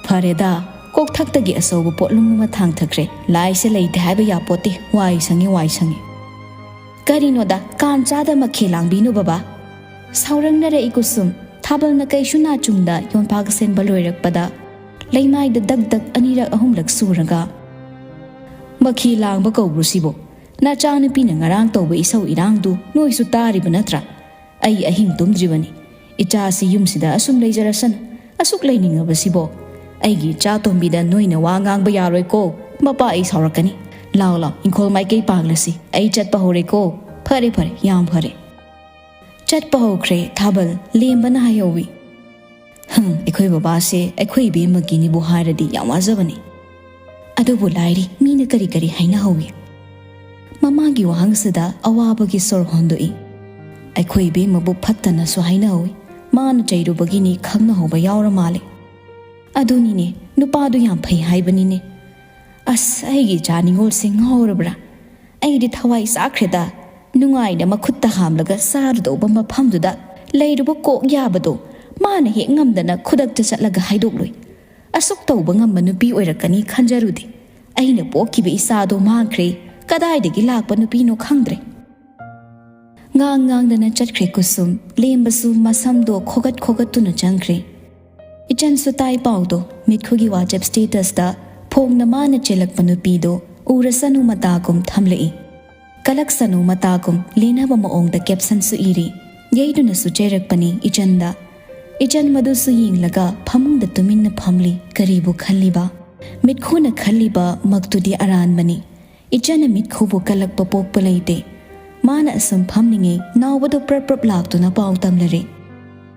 ꯐꯔꯦꯗ, ꯀꯣꯛꯊꯛꯇꯒꯤ ꯑꯆꯧꯕ ꯄꯣꯠꯂꯨꯝ ꯑꯃ ꯊꯥꯡꯊꯈ꯭ꯔꯦ꯫ ꯂꯥꯏꯁꯦ ꯂꯩꯇꯦ ꯍꯥꯏꯕ ꯌꯥꯄꯣꯠꯇꯦ꯫ ꯋꯥꯏ ꯁꯪꯉꯤ, ꯋꯥꯏ ꯁꯪꯉꯤ꯫" "ꯀꯔꯤꯅꯣꯗ, ꯀꯥꯟ ꯆꯥꯗ ꯃꯈꯦꯜ ꯂꯥꯡꯕꯤꯅꯨ ꯕꯕꯥ꯫" ꯁꯥꯎꯔꯪꯅꯔꯛꯏ ꯀꯨꯁꯨꯝ꯫ ꯊꯥꯕꯜꯅ ꯀꯩꯁꯨ ꯅꯥꯆꯨꯡꯗ ꯌꯣꯟꯄꯥꯛ ꯁꯦꯝꯕ ꯂꯣꯏꯔꯛꯄꯗ ꯂꯩꯃꯥꯏꯗ ꯗꯛ ꯗꯛ ꯑꯅꯤꯔꯛ ꯑꯍꯨꯝꯂꯛ ꯁꯨꯔꯒ, "ꯃꯈꯦꯜ ꯂꯥꯡꯕ ꯀꯧꯕ꯭ꯔꯣ ꯁꯤꯕꯣ? ꯅꯆꯥꯅꯨꯄꯤꯅ ꯉꯔꯥꯡ ꯇꯧꯕ ꯏꯁꯧ ꯏꯔꯥꯡꯗꯨ ꯅꯣꯏꯁꯨ ꯇꯥꯔꯤꯕ ꯅꯠꯇ꯭ꯔꯥ? ꯑꯩ ꯑꯍꯤꯡ ꯇꯨꯝꯗ꯭ꯔꯤꯕꯅꯤ꯫ ꯏꯆꯥꯁꯤ ꯌꯨꯝꯁꯤꯗ ꯑꯁꯨꯝ ꯂꯩꯖꯔꯁꯅꯨ꯫ ꯑꯁꯨꯛ ꯂꯩꯅꯤꯡꯉꯕꯁꯤꯕꯣ? ꯑꯩꯒꯤ ꯏꯆꯥ ꯇꯣꯝꯕꯤꯗ ꯅꯣꯏꯅ ꯋꯥ ꯉꯥꯡꯕ ꯌꯥꯔꯣꯏꯀꯣ꯫ ꯃꯄꯥ ꯑꯩ ꯁꯥꯎꯔꯛꯀꯅꯤ꯫ ꯂꯥꯎ, ꯂꯥꯎ, ꯏꯪꯈꯣꯜ ꯃꯥꯏꯀꯩ ꯄꯥꯡꯂꯁꯤ꯫ ꯑꯩ ꯆꯠꯄ ꯍꯧꯔꯦꯀꯣ꯫ ꯐꯔꯦ, ꯐꯔꯦ, ꯌꯥꯝ ꯐꯔꯦ꯫" ꯆꯠꯄ ꯍꯧꯈ꯭ꯔꯦ ꯊꯥꯕꯜ, ꯂꯦꯝꯕꯅ ꯍꯥꯏꯍꯧꯋꯤ꯫ "ꯍꯝ, ꯑꯩꯈꯣꯏ ꯕꯕꯥꯁꯦ ꯑꯩꯈꯣꯏ ꯏꯕꯦꯝꯃꯒꯤꯅꯤꯕꯨ ꯍꯥꯏꯔꯗꯤ ꯌꯥꯝ ꯋꯥꯖꯕꯅꯤ꯫ ꯑꯗꯨꯕꯨ ꯂꯥꯏꯔꯤ, ꯃꯤꯅ ꯀꯔꯤ ꯀꯔꯤ ꯍꯥꯏꯅꯍꯧꯋꯤ?" ꯃꯃꯥꯒꯤ ꯋꯥꯍꯪꯁꯤꯗ ꯑꯋꯥꯕꯒꯤ ꯁꯣꯔ ꯍꯣꯟꯗꯣꯛꯏ꯫ "ꯑꯩꯈꯣꯏ ꯏꯕꯦꯝꯃꯕꯨ ꯐꯠꯇꯅꯁꯨ ꯍꯥꯏꯅꯍꯧꯋꯤ꯫ ꯃꯥꯅ ꯆꯩꯔꯨꯕꯒꯤꯅꯤ ꯈꯪꯅꯍꯧꯕ ꯌꯥꯎꯔ ꯃꯥꯜꯂꯦ꯫" "ꯑꯗꯨꯅꯤꯅꯦ, ꯅꯨꯄꯥꯗꯨ ꯌꯥꯝ ꯐꯩ ꯍꯥꯏꯕꯅꯤꯅꯦ꯫" ꯑꯁ, ꯑꯩꯒꯤ ꯏꯆꯥ ꯅꯤꯉꯣꯜꯁꯦ ꯉꯥꯎꯔꯕ꯭ꯔꯥ? ꯑꯩꯗꯤ ꯊꯋꯥꯏ ꯆꯥꯛꯈ꯭ꯔꯦꯗ꯫ ꯅꯨꯡꯉꯥꯏꯅ ꯃꯈꯨꯠꯇ ꯍꯥꯝꯂꯒ ꯆꯥꯔꯨꯗꯧꯕ ꯃꯐꯝꯗꯨꯗ ꯂꯩꯔꯨꯕ ꯀꯣꯛ ꯌꯥꯕꯗꯣ ꯃꯥꯅ ꯍꯦꯛ ꯉꯝꯗꯅ ꯈꯨꯗꯛꯇ ꯆꯠꯂꯒ ꯍꯥꯏꯗꯣꯛꯂꯨꯏ꯫ ꯑꯁꯨꯛ ꯇꯧꯕ ꯉꯝꯕ ꯅꯨꯄꯤ ꯑꯣꯏꯔꯛꯀꯅꯤ ꯈꯟꯖꯔꯨꯗꯦ꯫ ꯑꯩꯅ ꯄꯣꯛꯈꯤꯕ ꯏꯆꯥꯗꯣ ꯃꯥꯡꯈ꯭ꯔꯦ꯫ ꯀꯗꯥꯏꯗꯒꯤ ꯂꯥꯛꯄ ꯅꯨꯄꯤꯅꯣ ꯈꯪꯗ꯭ꯔꯦ꯫ ꯉꯥꯡ ꯉꯥꯡꯗꯅ ꯆꯠꯈ꯭ꯔꯦ ꯀꯨꯁꯨꯝ꯫ ꯂꯦꯝꯕꯁꯨ ꯃꯁꯝꯗꯣ ꯈꯣꯒꯠ ꯈꯣꯒꯠꯇꯨꯅ ꯆꯪꯈ꯭ꯔꯦ꯫ ꯏꯆꯟꯁꯨ ꯇꯥꯏ ꯄꯥꯎꯗꯣ꯫ ꯃꯤꯠꯈꯨꯒꯤ WhatsApp statusꯇ ꯐꯣꯡꯅ ꯃꯥꯅ ꯆꯦꯜꯂꯛꯄ ꯅꯨꯄꯤꯗꯣ ꯎꯔꯁꯅꯨ ꯃꯇꯥꯒꯨꯝ ꯊꯝꯂꯛꯏ꯫ ꯀꯂꯛꯁꯅꯨ ꯃꯇꯥꯒꯨꯝ ꯂꯦꯟꯅꯕ ꯃꯑꯣꯡꯗ captionꯁꯨ ꯏꯔꯤ꯫ ꯌꯩꯗꯨꯅꯁꯨ ꯆꯩꯔꯛꯄꯅꯤ ꯏꯆꯟꯗ꯫ ꯏꯆꯟ ꯃꯗꯨꯁꯨ ꯌꯦꯡꯂꯒ ꯐꯃꯨꯡꯗ ꯇꯨꯃꯤꯟꯅ ꯐꯝꯂꯤ꯫ ꯀꯔꯤꯕꯨ ꯈꯜꯂꯤꯕ? ꯃꯤꯠꯈꯨꯅ ꯈꯜꯂꯤꯕ ꯃꯛꯇꯨꯗꯤ ꯑꯔꯥꯟꯕꯅꯤ꯫ ꯏꯆꯟꯅ ꯃꯤꯠꯈꯨꯕꯨ ꯀꯜꯂꯛꯄ ꯄꯣꯛꯄ ꯂꯩꯇꯦ꯫ ꯃꯥꯅ ꯑꯁꯨꯝ ꯐꯝꯂꯤꯉꯩ ꯅꯥꯎꯕꯗꯣ ꯄ꯭ꯔꯞ ꯄ꯭ꯔꯞ ꯂꯥꯛꯇꯨꯅ ꯄꯥꯎ ꯇꯝꯂꯔꯦ꯫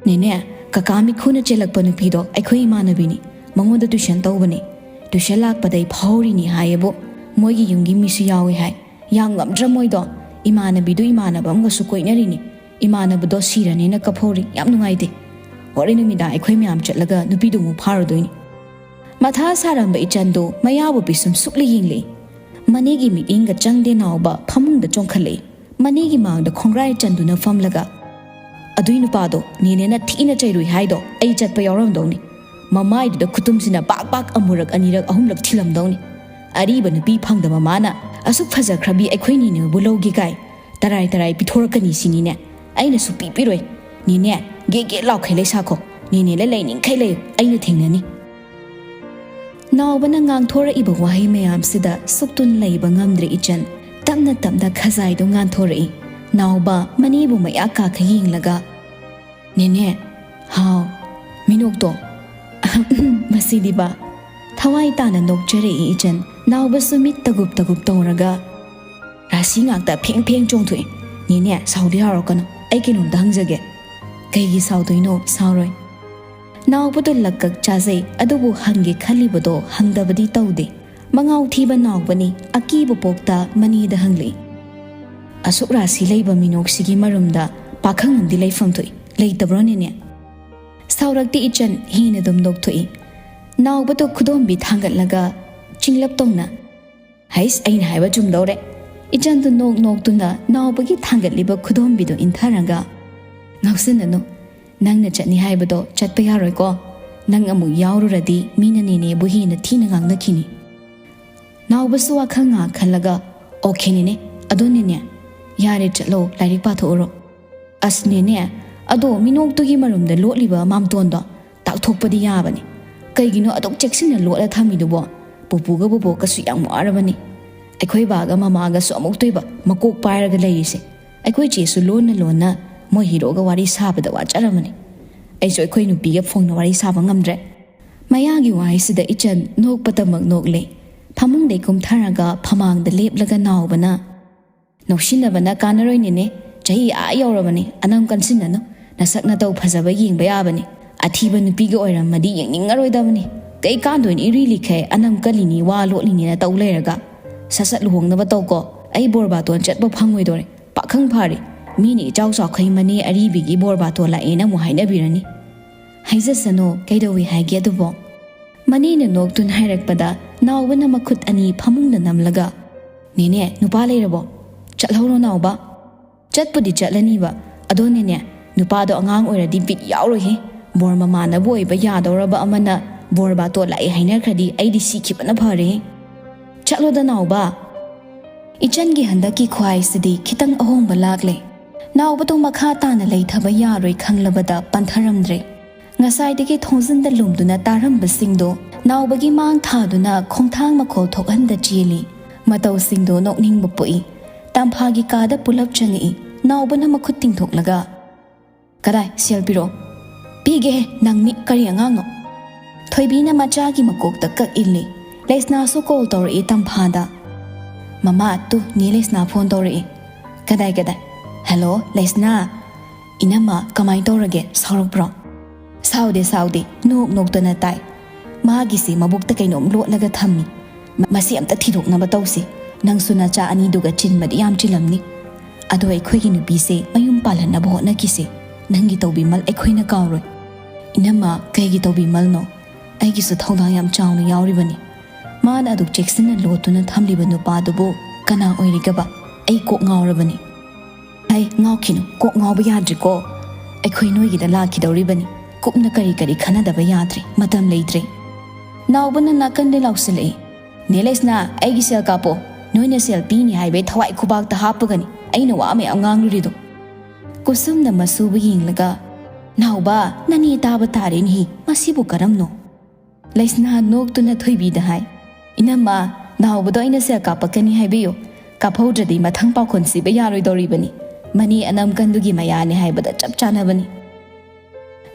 "ꯅꯦꯅꯦ, ꯀꯀꯥ ꯃꯤꯠꯈꯨꯅ ꯆꯦꯜꯂꯛꯄ ꯅꯨꯄꯤꯗꯣ ꯑꯩꯈꯣꯏ ꯏꯃꯥꯟꯅꯕꯤꯅꯤ꯫ ꯃꯉꯣꯟꯗ tuition ꯇꯧꯕꯅꯦ꯫ Tuition ꯂꯥꯛꯄꯗꯩ ꯐꯥꯍꯧꯔꯤꯅꯤ ꯍꯥꯏꯌꯦꯕꯨ꯫ ꯃꯣꯏꯒꯤ ꯌꯨꯝꯒꯤ ꯃꯤꯁꯨ ꯌꯥꯎꯏ ꯍꯥꯏ꯫ ꯌꯥꯝ ꯉꯝꯗ꯭ꯔ ꯃꯣꯏꯗꯣ? ꯏꯃꯥꯟꯅꯕꯤꯗꯨ ꯏꯃꯥꯟꯅꯕ ꯑꯃꯒꯁꯨ ꯀꯣꯏꯅꯔꯤꯅꯤ꯫ ꯏꯃꯥꯟꯅꯕꯗꯣ ꯁꯤꯔꯅꯤꯅ ꯀꯞꯍꯧꯔꯤ꯫ ꯌꯥꯝ ꯅꯨꯡꯉꯥꯏꯇꯦ꯫ ꯍꯣꯔꯦꯟ ꯅꯨꯃꯤꯗꯥꯡ ꯑꯩꯈꯣꯏ ꯃꯌꯥꯝ ꯆꯠꯂꯒ ꯅꯨꯄꯤꯗꯨ ꯑꯃꯨꯛ ꯐꯥꯔꯨꯗꯣꯏꯅꯤ꯫ ꯃꯊꯥ ꯁꯥꯔꯝꯕ ꯏꯆꯟꯗꯨ ꯃꯌꯥꯕꯨ ꯄꯤꯁꯨꯝ ꯁꯨꯛꯂ ꯌꯦꯡꯂꯛꯏ꯫ ꯃꯅꯦꯒꯤ ꯃꯤꯠꯌꯦꯡꯒ ꯆꯪꯗꯦ ꯅꯥꯎꯕ ꯐꯃꯨꯡꯗ ꯆꯣꯡꯈꯠꯂꯛꯏ꯫ ꯃꯅꯦꯒꯤ ꯃꯥꯡꯗ ꯈꯣꯡꯒ꯭ꯔꯥꯏ ꯆꯟꯗꯨꯅ ꯐꯝꯂꯒ, "ꯑꯗꯨꯏ ꯅꯨꯄꯥꯗꯣ ꯅꯦꯅꯦꯅ ꯊꯤꯅ ꯆꯩꯔꯨꯏ ꯍꯥꯏꯗꯣ ꯑꯩ ꯆꯠꯄ ꯌꯥꯎꯔꯝꯗꯧꯅꯤ꯫ ꯃꯃꯥꯏꯗꯨꯗ ꯈꯨꯇꯨꯝꯁꯤꯅ ꯄꯥꯛ ꯄꯥꯛ ꯑꯃꯨꯔꯛ ꯑꯅꯤꯔꯛ ꯑꯍꯨꯝꯂꯛ ꯊꯤꯜꯂꯝꯗꯧꯅꯤ꯫ ꯑꯔꯤꯕ ꯅꯨꯄꯤ ꯐꯪꯗꯕ ꯃꯥꯅ ꯑꯁꯨꯛ ꯐꯖꯈ꯭ꯔꯕꯤ ꯑꯩꯈꯣꯏ ꯅꯦꯅꯦꯕꯨ ꯂꯧꯒꯦ ꯀꯥꯏ ꯇꯔꯥꯏ ꯇꯔꯥꯏ ꯄꯤꯊꯣꯔꯛꯀꯅꯤ ꯁꯤꯅꯤꯅꯦ꯫ ꯑꯩꯅ ꯁꯨꯛꯄꯤ ꯄꯤꯔꯣꯏ꯫ ꯅꯦꯅꯦ, ꯒꯦ ꯒꯦ ꯂꯥꯎꯈꯩ ꯂꯩ ꯁꯥꯈꯣ꯫ ꯅꯦꯅꯦ ꯂꯩ ꯂꯩꯅꯤꯡꯈꯩ ꯂꯩꯌꯨ, ꯑꯩꯅ ꯊꯦꯡꯅꯅꯤ꯫" ꯅꯥꯎꯕꯅ ꯉꯥꯡꯊꯣꯔꯛꯏꯕ ꯋꯥꯍꯩ ꯃꯌꯥꯝꯁꯤꯗ ꯁꯨꯛꯇꯨꯅ ꯂꯩꯕ ꯉꯝꯗ꯭ꯔꯦ ꯏꯆꯟ꯫ ꯇꯞꯅ ꯇꯞꯅ ꯈꯖꯥꯏꯗꯨ ꯉꯥꯟꯊꯣꯔꯛꯏ꯫ ꯅꯥꯎꯕ ꯃꯅꯦꯕꯨ ꯃꯌꯥ ꯀꯥꯈꯩ ꯌꯦꯡꯂꯒ, "ꯅꯦꯅꯦ, ꯍꯥꯎ, ꯃꯤꯅꯣꯛꯇꯣ, ꯑꯍꯝ, ꯃꯁꯤꯗꯤꯕ꯫" ꯊꯋꯥꯏ ꯇꯥꯅ ꯅꯣꯛꯆꯔꯛꯏ ꯏꯆꯟ꯫ ꯅꯥꯎꯕꯁꯨ ꯃꯤꯠ ꯇꯒꯨꯞ ꯇꯒꯨꯞ ꯇꯧꯔꯒ, ꯔꯥꯁꯤ ꯉꯥꯛꯇ ꯐꯦꯡ ꯐꯦꯡ ꯆꯣꯡꯊꯣꯛꯏ꯫ "ꯅꯦꯅꯦ, ꯁꯥꯎꯗꯤ ꯌꯥꯔꯣꯀꯅꯨ, ꯑꯩ ꯀꯩꯅꯣꯝꯇ ꯍꯪꯖꯒꯦ꯫" "ꯀꯩꯒꯤ ꯁꯥꯎꯗꯣꯏꯅꯣ? ꯁꯥꯎꯔꯣꯏ꯫" ꯅꯥꯎꯕꯗꯣ ꯂꯛꯀꯛ ꯆꯥꯖꯩ, ꯑꯗꯨꯕꯨ ꯍꯪꯒꯦ ꯈꯜꯂꯤꯕꯗꯣ ꯍꯪꯗꯕꯗꯤ ꯇꯧꯗꯦ꯫ ꯃꯉꯥꯎ ꯊꯤꯕ ꯅꯥꯎꯕꯅꯤ, ꯑꯀꯤꯕ ꯄꯣꯛꯇ ꯃꯅꯦꯗ ꯍꯪꯂꯛꯏ꯫ "ꯑꯁꯨꯛ ꯔꯥꯁꯤ ꯂꯩꯕ ꯃꯤꯅꯣꯛꯁꯤꯒꯤ ꯃꯔꯨꯝꯗ ꯄꯥꯈꯪ ꯑꯃꯗꯤ ꯂꯩꯐꯝ ꯊꯣꯛꯏ, ꯂꯩꯇꯕ꯭ꯔꯣ ꯅꯦꯅꯦ?" ꯁꯥꯎꯔꯛꯇꯦ ꯏꯆꯟ, ꯍꯦꯟꯅ ꯑꯗꯨꯝ ꯅꯣꯛꯊꯣꯛꯏ꯫ ꯅꯥꯎꯕꯗꯣ ꯈꯨꯗꯣꯝꯕꯤ ꯊꯥꯡꯒꯠꯂꯒ ꯆꯤꯡꯂꯞ ꯇꯧꯅ, "ꯍꯩꯁ, ꯑꯩꯅ ꯍꯥꯏꯕ ꯆꯨꯝꯗꯧꯔꯦ꯫" ꯏꯆꯟꯗꯨ ꯅꯣꯛ ꯅꯣꯛꯇꯨꯅ ꯅꯥꯎꯕꯒꯤ ꯊꯥꯡꯒꯠꯂꯤꯕ ꯈꯨꯗꯣꯝꯕꯤꯗꯨ ꯏꯟꯊꯔꯒ, "ꯉꯥꯎꯁꯤꯟꯅꯅꯨ, ꯅꯪꯅ ꯆꯠꯅꯤ ꯍꯥꯏꯕꯗꯣ ꯆꯠꯄ ꯌꯥꯔꯣꯏꯀꯣ꯫ ꯅꯪ ꯑꯃꯨꯛ ꯌꯥꯎꯔꯨꯔꯗꯤ ꯃꯤꯅ ꯅꯦꯅꯦꯕꯨ ꯍꯦꯟꯅ ꯊꯤꯅ ꯉꯥꯡꯅꯈꯤꯅꯤ꯫" ꯅꯥꯎꯕꯁꯨ ꯋꯥꯈꯜ ꯉꯥꯏꯍꯥꯛ ꯈꯜꯂꯒ, "ꯑꯣꯀꯦ ꯅꯦꯅꯦ, ꯑꯗꯣ ꯅꯦꯅꯦ, ꯌꯥꯔꯦ ꯆꯠꯂꯣ, ꯂꯥꯏꯔꯤꯛ ꯄꯥꯊꯣꯛꯎꯔꯣ꯫" "ꯑꯁ ꯅꯦꯅꯦ, ꯑꯗꯣ ꯃꯤꯅꯣꯛꯇꯨꯒꯤ ꯃꯔꯨꯝꯗ ꯂꯣꯠꯂꯤꯕ ꯃꯥꯝꯇꯣꯟꯗꯣ ꯇꯥꯛꯊꯣꯛꯄꯗꯤ ꯌꯥꯕꯅꯤ꯫ ꯀꯩꯒꯤꯅꯣ ꯑꯗꯨꯛ ꯆꯦꯛꯁꯤꯟꯅ ꯂꯣꯠꯂ ꯊꯝꯃꯤꯗꯨꯕꯣ? ꯄꯨꯄꯨꯒ ꯕꯣꯕꯣꯛꯀꯁꯨ ꯌꯥꯝ ꯋꯥꯔꯕꯅꯤ꯫ ꯑꯩꯈꯣꯏ ꯕꯥꯒ ꯃꯃꯥꯒꯁꯨ ꯑꯃꯨꯛꯇꯣꯏꯕ ꯃꯀꯣꯛ ꯄꯥꯏꯔꯒ ꯂꯩꯔꯤꯁꯦ꯫ ꯑꯩꯈꯣꯏ ꯆꯦꯁꯨ ꯂꯣꯟꯅ ꯂꯣꯟꯅ ꯃꯣꯏ ꯍꯤꯔꯣꯒ ꯋꯥꯔꯤ ꯁꯥꯕꯗ ꯋꯥꯖꯔꯕꯅꯤ꯫ ꯑꯩꯁꯨ ꯑꯩꯈꯣꯏ ꯅꯨꯄꯤꯒ ꯐꯣꯡꯅ ꯋꯥꯔꯤ ꯁꯥꯕ ꯉꯝꯗ꯭ꯔꯦ꯫" ꯃꯌꯥꯒꯤ ꯋꯥꯍꯩꯁꯤꯗ ꯏꯆꯟ ꯅꯣꯛꯄꯇꯃꯛ ꯅꯣꯛꯂꯦ꯫ ꯐꯃꯨꯡꯗꯩ ꯀꯨꯝꯊꯔꯒ ꯐꯃꯥꯡꯗ ꯂꯦꯞꯂꯒ ꯅꯥꯎꯕꯅ, "ꯅꯣꯛꯁꯤꯟꯅꯕꯅ ꯀꯥꯟꯅꯔꯣꯏ ꯅꯦꯅꯦ꯫ ꯆꯍꯤ ꯑꯥ ꯌꯧꯔꯕꯅꯤ, ꯑꯅꯝ ꯀꯟꯁꯤꯟꯅꯅꯨ꯫ ꯅꯁꯛ ꯅꯇꯧ ꯐꯖꯕ ꯌꯦꯡꯕ ꯌꯥꯕꯅꯤ꯫ ꯑꯊꯤꯕ ꯅꯨꯄꯤꯒ ꯑꯣꯏꯔꯝꯃꯗꯤ ꯌꯦꯡꯅꯤꯡꯉꯔꯣꯏꯗꯕꯅꯤ꯫ ꯀꯩ ꯀꯥꯟꯗꯣꯏꯅꯤ ꯏꯔꯤ ꯂꯤꯈꯩ ꯑꯅꯝ ꯀꯜꯂꯤꯅꯤ, ꯋꯥ ꯂꯣꯠꯂꯤꯅꯤꯅ ꯇꯧ ꯂꯩꯔꯒ꯫ ꯁꯠ ꯁꯠ ꯂꯨꯍꯣꯡꯅꯕ ꯇꯧꯀꯣ꯫ ꯑꯩ ꯕꯣꯔ ꯕꯥꯇꯣꯟ ꯆꯠꯄ ꯐꯪꯉꯣꯏꯗꯧꯔꯦ꯫ ꯄꯥꯈꯪ ꯐꯥꯔꯦ꯫ ꯃꯤꯅ ꯏꯆꯥꯎ ꯆꯥꯎꯈꯩ ꯃꯅꯦ ꯑꯔꯤꯕꯤꯒꯤ ꯕꯣꯔ ꯕꯥꯇꯣꯟ ꯂꯥꯛꯑꯦꯅ ꯑꯃꯨꯛ ꯍꯥꯏꯅꯕꯤꯔꯅꯤ꯫" "ꯍꯥꯏꯖꯁꯅꯨ, ꯀꯩꯗꯧꯏ ꯍꯥꯏꯒꯦ ꯑꯗꯨꯕꯣ?" ꯃꯅꯦꯅ ꯅꯣꯛꯇꯨꯅ ꯍꯥꯏꯔꯛꯄꯗ ꯅꯥꯎꯕꯅ ꯃꯈꯨꯠ ꯑꯅꯤ ꯐꯃꯨꯡꯗ ꯅꯝꯂꯒ, "ꯅꯦꯅꯦ, ꯅꯨꯄꯥ ꯂꯩꯔꯕꯣ? ꯆꯠꯍꯧꯔꯣ ꯅꯥꯎꯕ꯫ ꯆꯠꯄꯨꯗꯤ ꯆꯠꯂꯅꯤꯕ, ꯑꯗꯣ ꯅꯦꯅꯦ, ꯅꯨꯄꯥꯗꯣ ꯑꯉꯥꯡ ꯑꯣꯏꯔꯗꯤ ꯕꯤꯠ ꯌꯥꯎꯔꯣꯏꯍꯦ꯫ ꯕꯣꯔ ꯃꯃꯥꯟꯅꯕ ꯑꯣꯏꯕ ꯌꯥꯗꯧꯔꯕ ꯑꯃꯅ ꯕꯣꯔ ꯕꯥꯇꯣꯟ ꯂꯥꯛꯑꯦ ꯍꯥꯏꯅꯈ꯭ꯔꯗꯤ ꯑꯩꯗꯤ ꯁꯤꯈꯤꯕꯅ ꯐꯔꯦꯍꯦ꯫ ꯆꯠꯂꯣꯗ ꯅꯥꯎꯕ꯫" ꯏꯆꯟꯒꯤ ꯍꯟꯗꯛꯀꯤ ꯈ꯭ꯋꯥꯏꯁꯤꯗꯤ ꯈꯤꯇꯪ ꯑꯍꯣꯡꯕ ꯂꯥꯛꯂꯦ꯫ ꯅꯥꯎꯕꯗꯣ ꯃꯈꯥ ꯇꯥꯅ ꯂꯩꯊꯕ ꯌꯥꯔꯣꯏ ꯈꯪꯂꯕꯗ ꯄꯟꯊꯔꯝꯗ꯭ꯔꯦ꯫ ꯉꯁꯥꯏꯗꯒꯤ ꯊꯣꯡꯖꯤꯟꯗ ꯂꯨꯝꯗꯨꯅ ꯇꯥꯔꯝꯕꯁꯤꯡꯗꯣ ꯅꯥꯎꯕꯒꯤ ꯃꯥꯡ ꯊꯥꯗꯨꯅ ꯈꯣꯡꯊꯥꯡ ꯃꯈꯣꯜ ꯊꯣꯛꯍꯟꯗ ꯆꯦꯜꯂꯤ꯫ ꯃꯇꯧꯁꯤꯡꯗꯣ ꯅꯣꯛꯅꯤꯡꯕ ꯄꯣꯛꯏ꯫ ꯇꯝꯐꯥꯒꯤ ꯀꯥꯗ ꯄꯨꯂꯞ ꯆꯪꯉꯛꯏ꯫ ꯅꯥꯎꯕꯅ ꯃꯈꯨꯠ ꯇꯤꯡꯊꯣꯛꯂꯒ, "ꯀꯗꯥꯏ, ꯁꯦꯜ ꯄꯤꯔꯛꯑꯣ꯫" "ꯄꯤꯒꯦꯍꯦ, ꯅꯪ ꯃꯤ ꯀꯔꯤ ꯑꯉꯥꯡꯅꯣ?" ꯊꯣꯏꯕꯤꯅ ꯃꯆꯥꯒꯤ ꯃꯀꯣꯛꯇ ꯀꯛ ꯏꯜꯂꯤ꯫ ꯂꯩꯁꯅꯥꯁꯨ ꯀꯣꯜ ꯇꯧꯔꯛꯏ ꯇꯝꯐꯥꯗ꯫ "ꯃꯃꯥ, ꯇꯨ, ꯅꯦ ꯂꯩꯁꯅꯥ ꯐꯣꯟ ꯇꯧꯔꯛꯏ꯫" "ꯀꯗꯥꯏ, ꯀꯗꯥꯏ?" "ꯍꯦꯜꯂꯣ, ꯂꯩꯁꯅꯥ꯫ ꯏꯅꯝꯃ, ꯀꯃꯥꯏ ꯇꯧꯔꯒꯦ? ꯁꯥꯎꯔꯛꯄ꯭ꯔꯣ?" "ꯁꯥꯎꯗꯦ, ꯁꯥꯎꯗꯦ, ꯅꯣꯛ ꯅꯣꯛꯇꯅ ꯇꯥꯏ꯫ ꯃꯥꯒꯤꯁꯤ ꯃꯕꯨꯛꯇ ꯀꯩꯅꯣꯝ ꯂꯣꯠꯂꯒ ꯊꯝꯃꯤ꯫ ꯃ-, ꯃꯁꯤ ꯑꯝꯇ ꯊꯤꯗꯣꯛꯅꯕ ꯇꯧꯁꯤ꯫ ꯅꯪꯁꯨ ꯅꯆꯥ ꯑꯅꯤꯗꯨꯒ ꯆꯤꯟꯕꯗꯤ ꯌꯥꯝ ꯆꯤꯜꯂꯝꯅꯤ꯫ ꯑꯗꯣ ꯑꯩꯈꯣꯏꯒꯤ ꯅꯨꯄꯤꯁꯦ ꯃꯌꯨꯝ ꯄꯥꯜꯍꯟꯅꯕ ꯍꯣꯠꯅꯈꯤꯁꯦ꯫ ꯅꯪꯒꯤ ꯇꯧꯕꯤꯃꯜ ꯑꯩꯈꯣꯏꯅ ꯀꯥꯎꯔꯣꯏ꯫" "ꯏꯅꯝꯃ, ꯀꯩꯒꯤ ꯇꯧꯕꯤꯃꯜꯅꯣ? ꯑꯩꯒꯤꯁꯨ ꯊꯧꯗꯥꯡ ꯌꯥꯝ ꯆꯥꯎꯅ ꯌꯥꯎꯔꯤꯕꯅꯤ꯫" ꯃꯥꯅ ꯑꯗꯨꯛ ꯆꯦꯛꯁꯤꯟꯅ ꯂꯣꯠꯇꯨꯅ ꯊꯝꯂꯤꯕ ꯅꯨꯄꯥꯗꯨꯕꯨ ꯀꯅꯥ ꯑꯣꯏꯔꯤꯒꯕ? ꯑꯩ ꯀꯣꯛ ꯉꯥꯎꯔꯕꯅꯤ꯫ "ꯍꯩ, ꯉꯥꯎꯈꯤꯅꯨ, ꯀꯣꯛ ꯉꯥꯎꯕ ꯌꯥꯗ꯭ꯔꯤꯀꯣ꯫ ꯑꯩꯈꯣꯏ ꯅꯣꯏꯒꯤꯗ ꯂꯥꯛꯈꯤꯗꯧꯔꯤꯕꯅꯤ꯫ ꯀꯨꯞꯅ ꯀꯔꯤ ꯀꯔꯤ ꯈꯟꯅꯗꯕ ꯌꯥꯗ꯭ꯔꯦ, ꯃꯇꯝ ꯂꯩꯇ꯭ꯔꯦ꯫" ꯅꯥꯎꯕꯅ ꯅꯥꯀꯟꯗ ꯂꯥꯎꯁꯤꯜꯂꯛꯏ, "ꯅꯦ ꯂꯩꯁꯅꯥ, ꯑꯩꯒꯤ ꯁꯦꯜ ꯀꯥꯞꯄꯣ꯫ ꯅꯣꯏꯅ ꯁꯦꯜ ꯄꯤꯅꯤ ꯍꯥꯏꯕꯩ ꯊꯋꯥꯏ ꯈꯨꯕꯥꯛꯇ ꯍꯥꯞꯄꯒꯅꯤ ꯑꯩꯅ ꯋꯥ ꯃꯌꯥꯝ ꯉꯥꯡꯂꯨꯔꯤꯗꯣ꯫" ꯀꯨꯁꯨꯝꯅ ꯃꯁꯨꯕꯨ ꯌꯦꯡꯂꯒ, "ꯅꯥꯎꯕ, ꯅꯅꯦ ꯇꯥꯕ ꯇꯥꯔꯦꯅꯦꯍꯤ, ꯃꯁꯤꯕꯨ ꯀꯔꯝꯅꯣ?" ꯂꯩꯁꯅꯥ ꯅꯣꯛꯇꯨꯅ ꯊꯣꯏꯕꯤꯗ ꯍꯥꯏ, "ꯏꯅꯝꯃ, ꯅꯥꯎꯕꯗꯣ ꯑꯩꯅ ꯁꯦꯜ ꯀꯥꯞꯄꯛꯀꯅꯤ ꯍꯥꯏꯕꯤꯌꯨ꯫ ꯀꯥꯞꯍꯧꯗ꯭ꯔꯗꯤ ꯃꯊꯪ ꯄꯥꯎꯈꯣꯟ ꯁꯤꯕ ꯌꯥꯔꯣꯏꯗꯧꯔꯤꯕꯅꯤ꯫ ꯃꯅꯦ ꯑꯅꯝ ꯀꯟꯗꯨꯒꯤ ꯃꯌꯥꯅꯦ ꯍꯥꯏꯕꯗ ꯆꯞ ꯆꯥꯅꯕꯅꯤ꯫"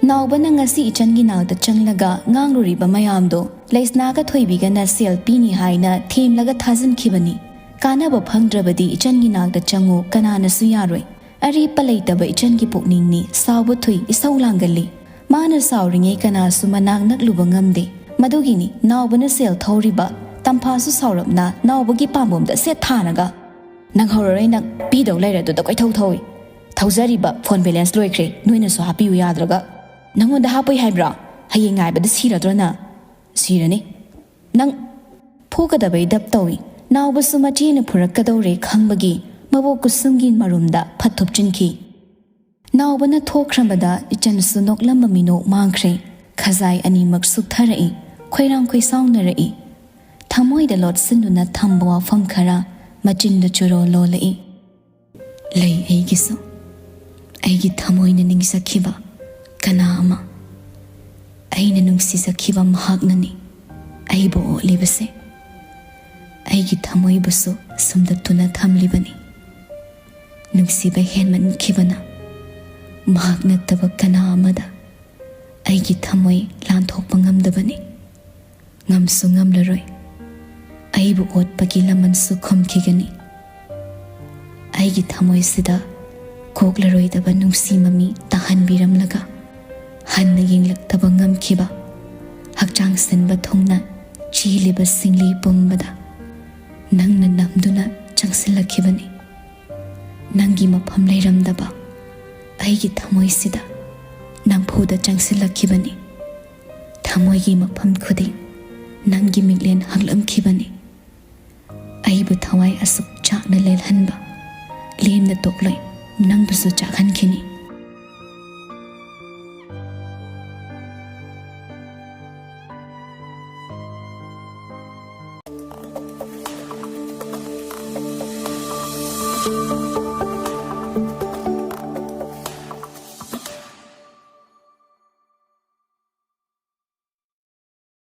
ꯅꯥꯎꯕꯅ ꯉꯁꯤ ꯏꯆꯟꯒꯤ ꯅꯥꯛꯇ ꯆꯪꯂꯒ ꯉꯥꯡꯂꯨꯔꯤꯕ ꯃꯌꯥꯝꯗꯣ ꯂꯩꯁꯅꯥꯒ ꯊꯣꯏꯕꯤꯒꯅ ꯁꯦꯜ ꯄꯤꯅꯤ ꯍꯥꯏꯅ ꯊꯦꯝꯂꯒ ꯊꯥꯖꯤꯟꯈꯤꯕꯅꯤ꯫ ꯀꯥꯟꯅꯕ ꯐꯪꯗ꯭ꯔꯕꯗꯤ ꯏꯆꯟꯒꯤ ꯅꯥꯛꯇ ꯆꯪꯉꯨ, ꯀꯅꯥꯅꯁꯨ ꯌꯥꯔꯣꯏ꯫ ꯑꯔꯦꯞꯄ ꯂꯩꯇꯕ ꯏꯆꯟꯒꯤ ꯄꯨꯛꯅꯤꯡꯅꯤ ꯁꯥꯎꯕ ꯊꯨꯏ, ꯏꯁꯧ ꯂꯥꯡꯒꯜꯂꯤ꯫ ꯃꯥꯅ ꯁꯥꯎꯔꯤꯉꯩ ꯀꯅꯥꯁꯨ ꯃꯅꯥꯛ ꯅꯛꯂꯨꯕ ꯉꯝꯗꯦ꯫ ꯃꯗꯨꯒꯤꯅꯤ ꯅꯥꯎꯕꯅ ꯁꯦꯜ ꯊꯧꯔꯤꯕ, ꯇꯝꯐꯥꯁꯨ ꯁꯥꯎꯔꯞꯅ ꯅꯥꯎꯕꯒꯤ ꯄꯥꯝꯕꯣꯝꯗ ꯁꯦꯠ ꯊꯥꯔꯒ, "ꯅꯪ ꯍꯧꯔꯔꯣꯏ ꯅꯪ, ꯄꯤꯗꯧ ꯂꯩꯔꯗꯨꯗ ꯀꯣꯏꯊꯧ ꯊꯧꯏ꯫ ꯊꯧꯖꯔꯤꯕ ꯐꯣꯟ ꯕꯦꯂꯦꯟꯁ ꯂꯣꯏꯈ꯭ꯔꯦ, ꯅꯣꯏꯅꯁꯨ ꯍꯥꯞꯄꯤꯌꯨ ꯌꯥꯗ꯭ꯔꯒ꯫ ꯅꯪꯉꯣꯟꯗ ꯍꯥꯞꯄꯣꯏ ꯍꯥꯏꯕ꯭ꯔꯣ? ꯍꯌꯦꯡ ꯉꯥꯏꯕꯗ ꯁꯤꯔꯗ꯭ꯔꯣ ꯅꯪ? ꯁꯤꯔꯅꯤ꯫ ꯅꯪ ꯐꯨꯒꯗꯕꯩ ꯗꯞ ꯇꯧꯏ꯫ ꯅꯥꯎꯕꯁꯨ ꯃꯆꯦꯅ ꯐꯨꯔꯛꯀꯗꯧꯔꯦ ꯈꯪꯕꯒꯤ ꯃꯕꯣꯛ ꯀꯨꯁꯨꯝꯒꯤ ꯃꯔꯨꯝꯗ ꯐꯠ ꯊꯨꯞꯆꯤꯟꯈꯤ꯫ ꯅꯥꯎꯕꯅ ꯊꯣꯛꯈ꯭ꯔꯕꯗ ꯏꯆꯟꯁꯨ ꯅꯣꯛꯂꯝꯕ ꯃꯤꯅꯣꯛ ꯃꯥꯡꯈ꯭ꯔꯦ꯫ ꯈꯖꯥꯏ ꯑꯅꯤꯃꯛ ꯁꯨꯛꯊꯔꯛꯏ, ꯈꯣꯏꯔꯥꯡ ꯈꯣꯏꯁꯥꯎꯅꯔꯛꯏ꯫ ꯊꯃꯣꯏꯗ ꯂꯣꯠꯁꯤꯟꯗꯨꯅ ꯊꯝꯕ ꯋꯥꯐꯝ ꯈꯔ ꯃꯆꯤꯟꯗ ꯆꯨꯔꯣ ꯂꯣꯜꯂꯛꯏ꯫ ꯂꯩ ꯑꯩꯒꯤꯁꯨ, ꯑꯩꯒꯤ ꯊꯃꯣꯏꯅ ꯅꯤꯡꯖꯈꯤꯕ ꯀꯅꯥ ꯑꯃ꯫ ꯑꯩꯅ ꯅꯨꯡꯁꯤꯖꯈꯤꯕ ꯃꯍꯥꯛꯅꯅꯤ ꯑꯩꯕꯨ ꯑꯣꯠꯂꯤꯕꯁꯦ꯫ ꯑꯩꯒꯤ ꯊꯃꯣꯏꯕꯨꯁꯨ ꯁꯨꯝꯗꯠꯇꯨꯅ ꯊꯝꯂꯤꯕꯅꯤ꯫ ꯅꯨꯡꯁꯤꯕ ꯍꯦꯟꯃꯟꯈꯤꯕꯅ ꯃꯍꯥꯛ ꯅꯠꯇꯕ ꯀꯅꯥ ꯑꯃꯗ ꯑꯩꯒꯤ ꯊꯃꯣꯏ ꯂꯥꯟꯊꯣꯛꯄ ꯉꯝꯗꯕꯅꯤ꯫ ꯉꯝꯁꯨ ꯉꯝꯂꯔꯣꯏ꯫ ꯑꯩꯕꯨ ꯑꯣꯠꯄꯒꯤ ꯂꯃꯟꯁꯨ ꯈꯨꯝꯈꯤꯒꯅꯤ꯫ ꯑꯩꯒꯤ ꯊꯃꯣꯏꯁꯤꯗ ꯀꯣꯛꯂꯔꯣꯏꯗꯕ ꯅꯨꯡꯁꯤ ꯃꯃꯤ ꯇꯥꯍꯟꯕꯤꯔꯝꯂꯒ, ꯍꯟꯅ ꯌꯦꯡꯂꯛꯇꯕ ꯉꯝꯈꯤꯕ ꯍꯛꯆꯥꯡ ꯁꯤꯟꯕ ꯊꯨꯡꯅ ꯆꯦꯜꯂꯤꯕ ꯁꯤꯡꯂꯤ ꯄꯨꯝꯕꯗ ꯅꯪꯅ ꯅꯝꯗꯨꯅ ꯆꯪꯁꯤꯜꯂꯛꯈꯤꯕꯅꯤ꯫ ꯅꯪꯒꯤ ꯃꯐꯝ ꯂꯩꯔꯝꯗꯕ ꯑꯩꯒꯤ ꯊꯃꯣꯏꯁꯤꯗ ꯅꯝꯐꯨꯗ ꯆꯪꯁꯤꯜꯂꯛꯈꯤꯕꯅꯤ꯫ ꯊꯃꯣꯏꯒꯤ ꯃꯐꯝ ꯈꯨꯗꯤꯡ ꯅꯪꯒꯤ ꯃꯤꯠꯂꯦꯟ ꯍꯛꯂꯝꯈꯤꯕꯅꯤ꯫ ꯑꯩꯕꯨ ꯊꯋꯥꯏ ꯑꯁꯨꯛ ꯆꯥꯛꯅ ꯂꯦꯜꯍꯟꯕ ꯂꯦꯝꯅ ꯇꯣꯛꯂꯣꯏ, ꯅꯪꯕꯨꯁꯨ ꯆꯥꯛꯍꯟꯈꯤꯅꯤ꯫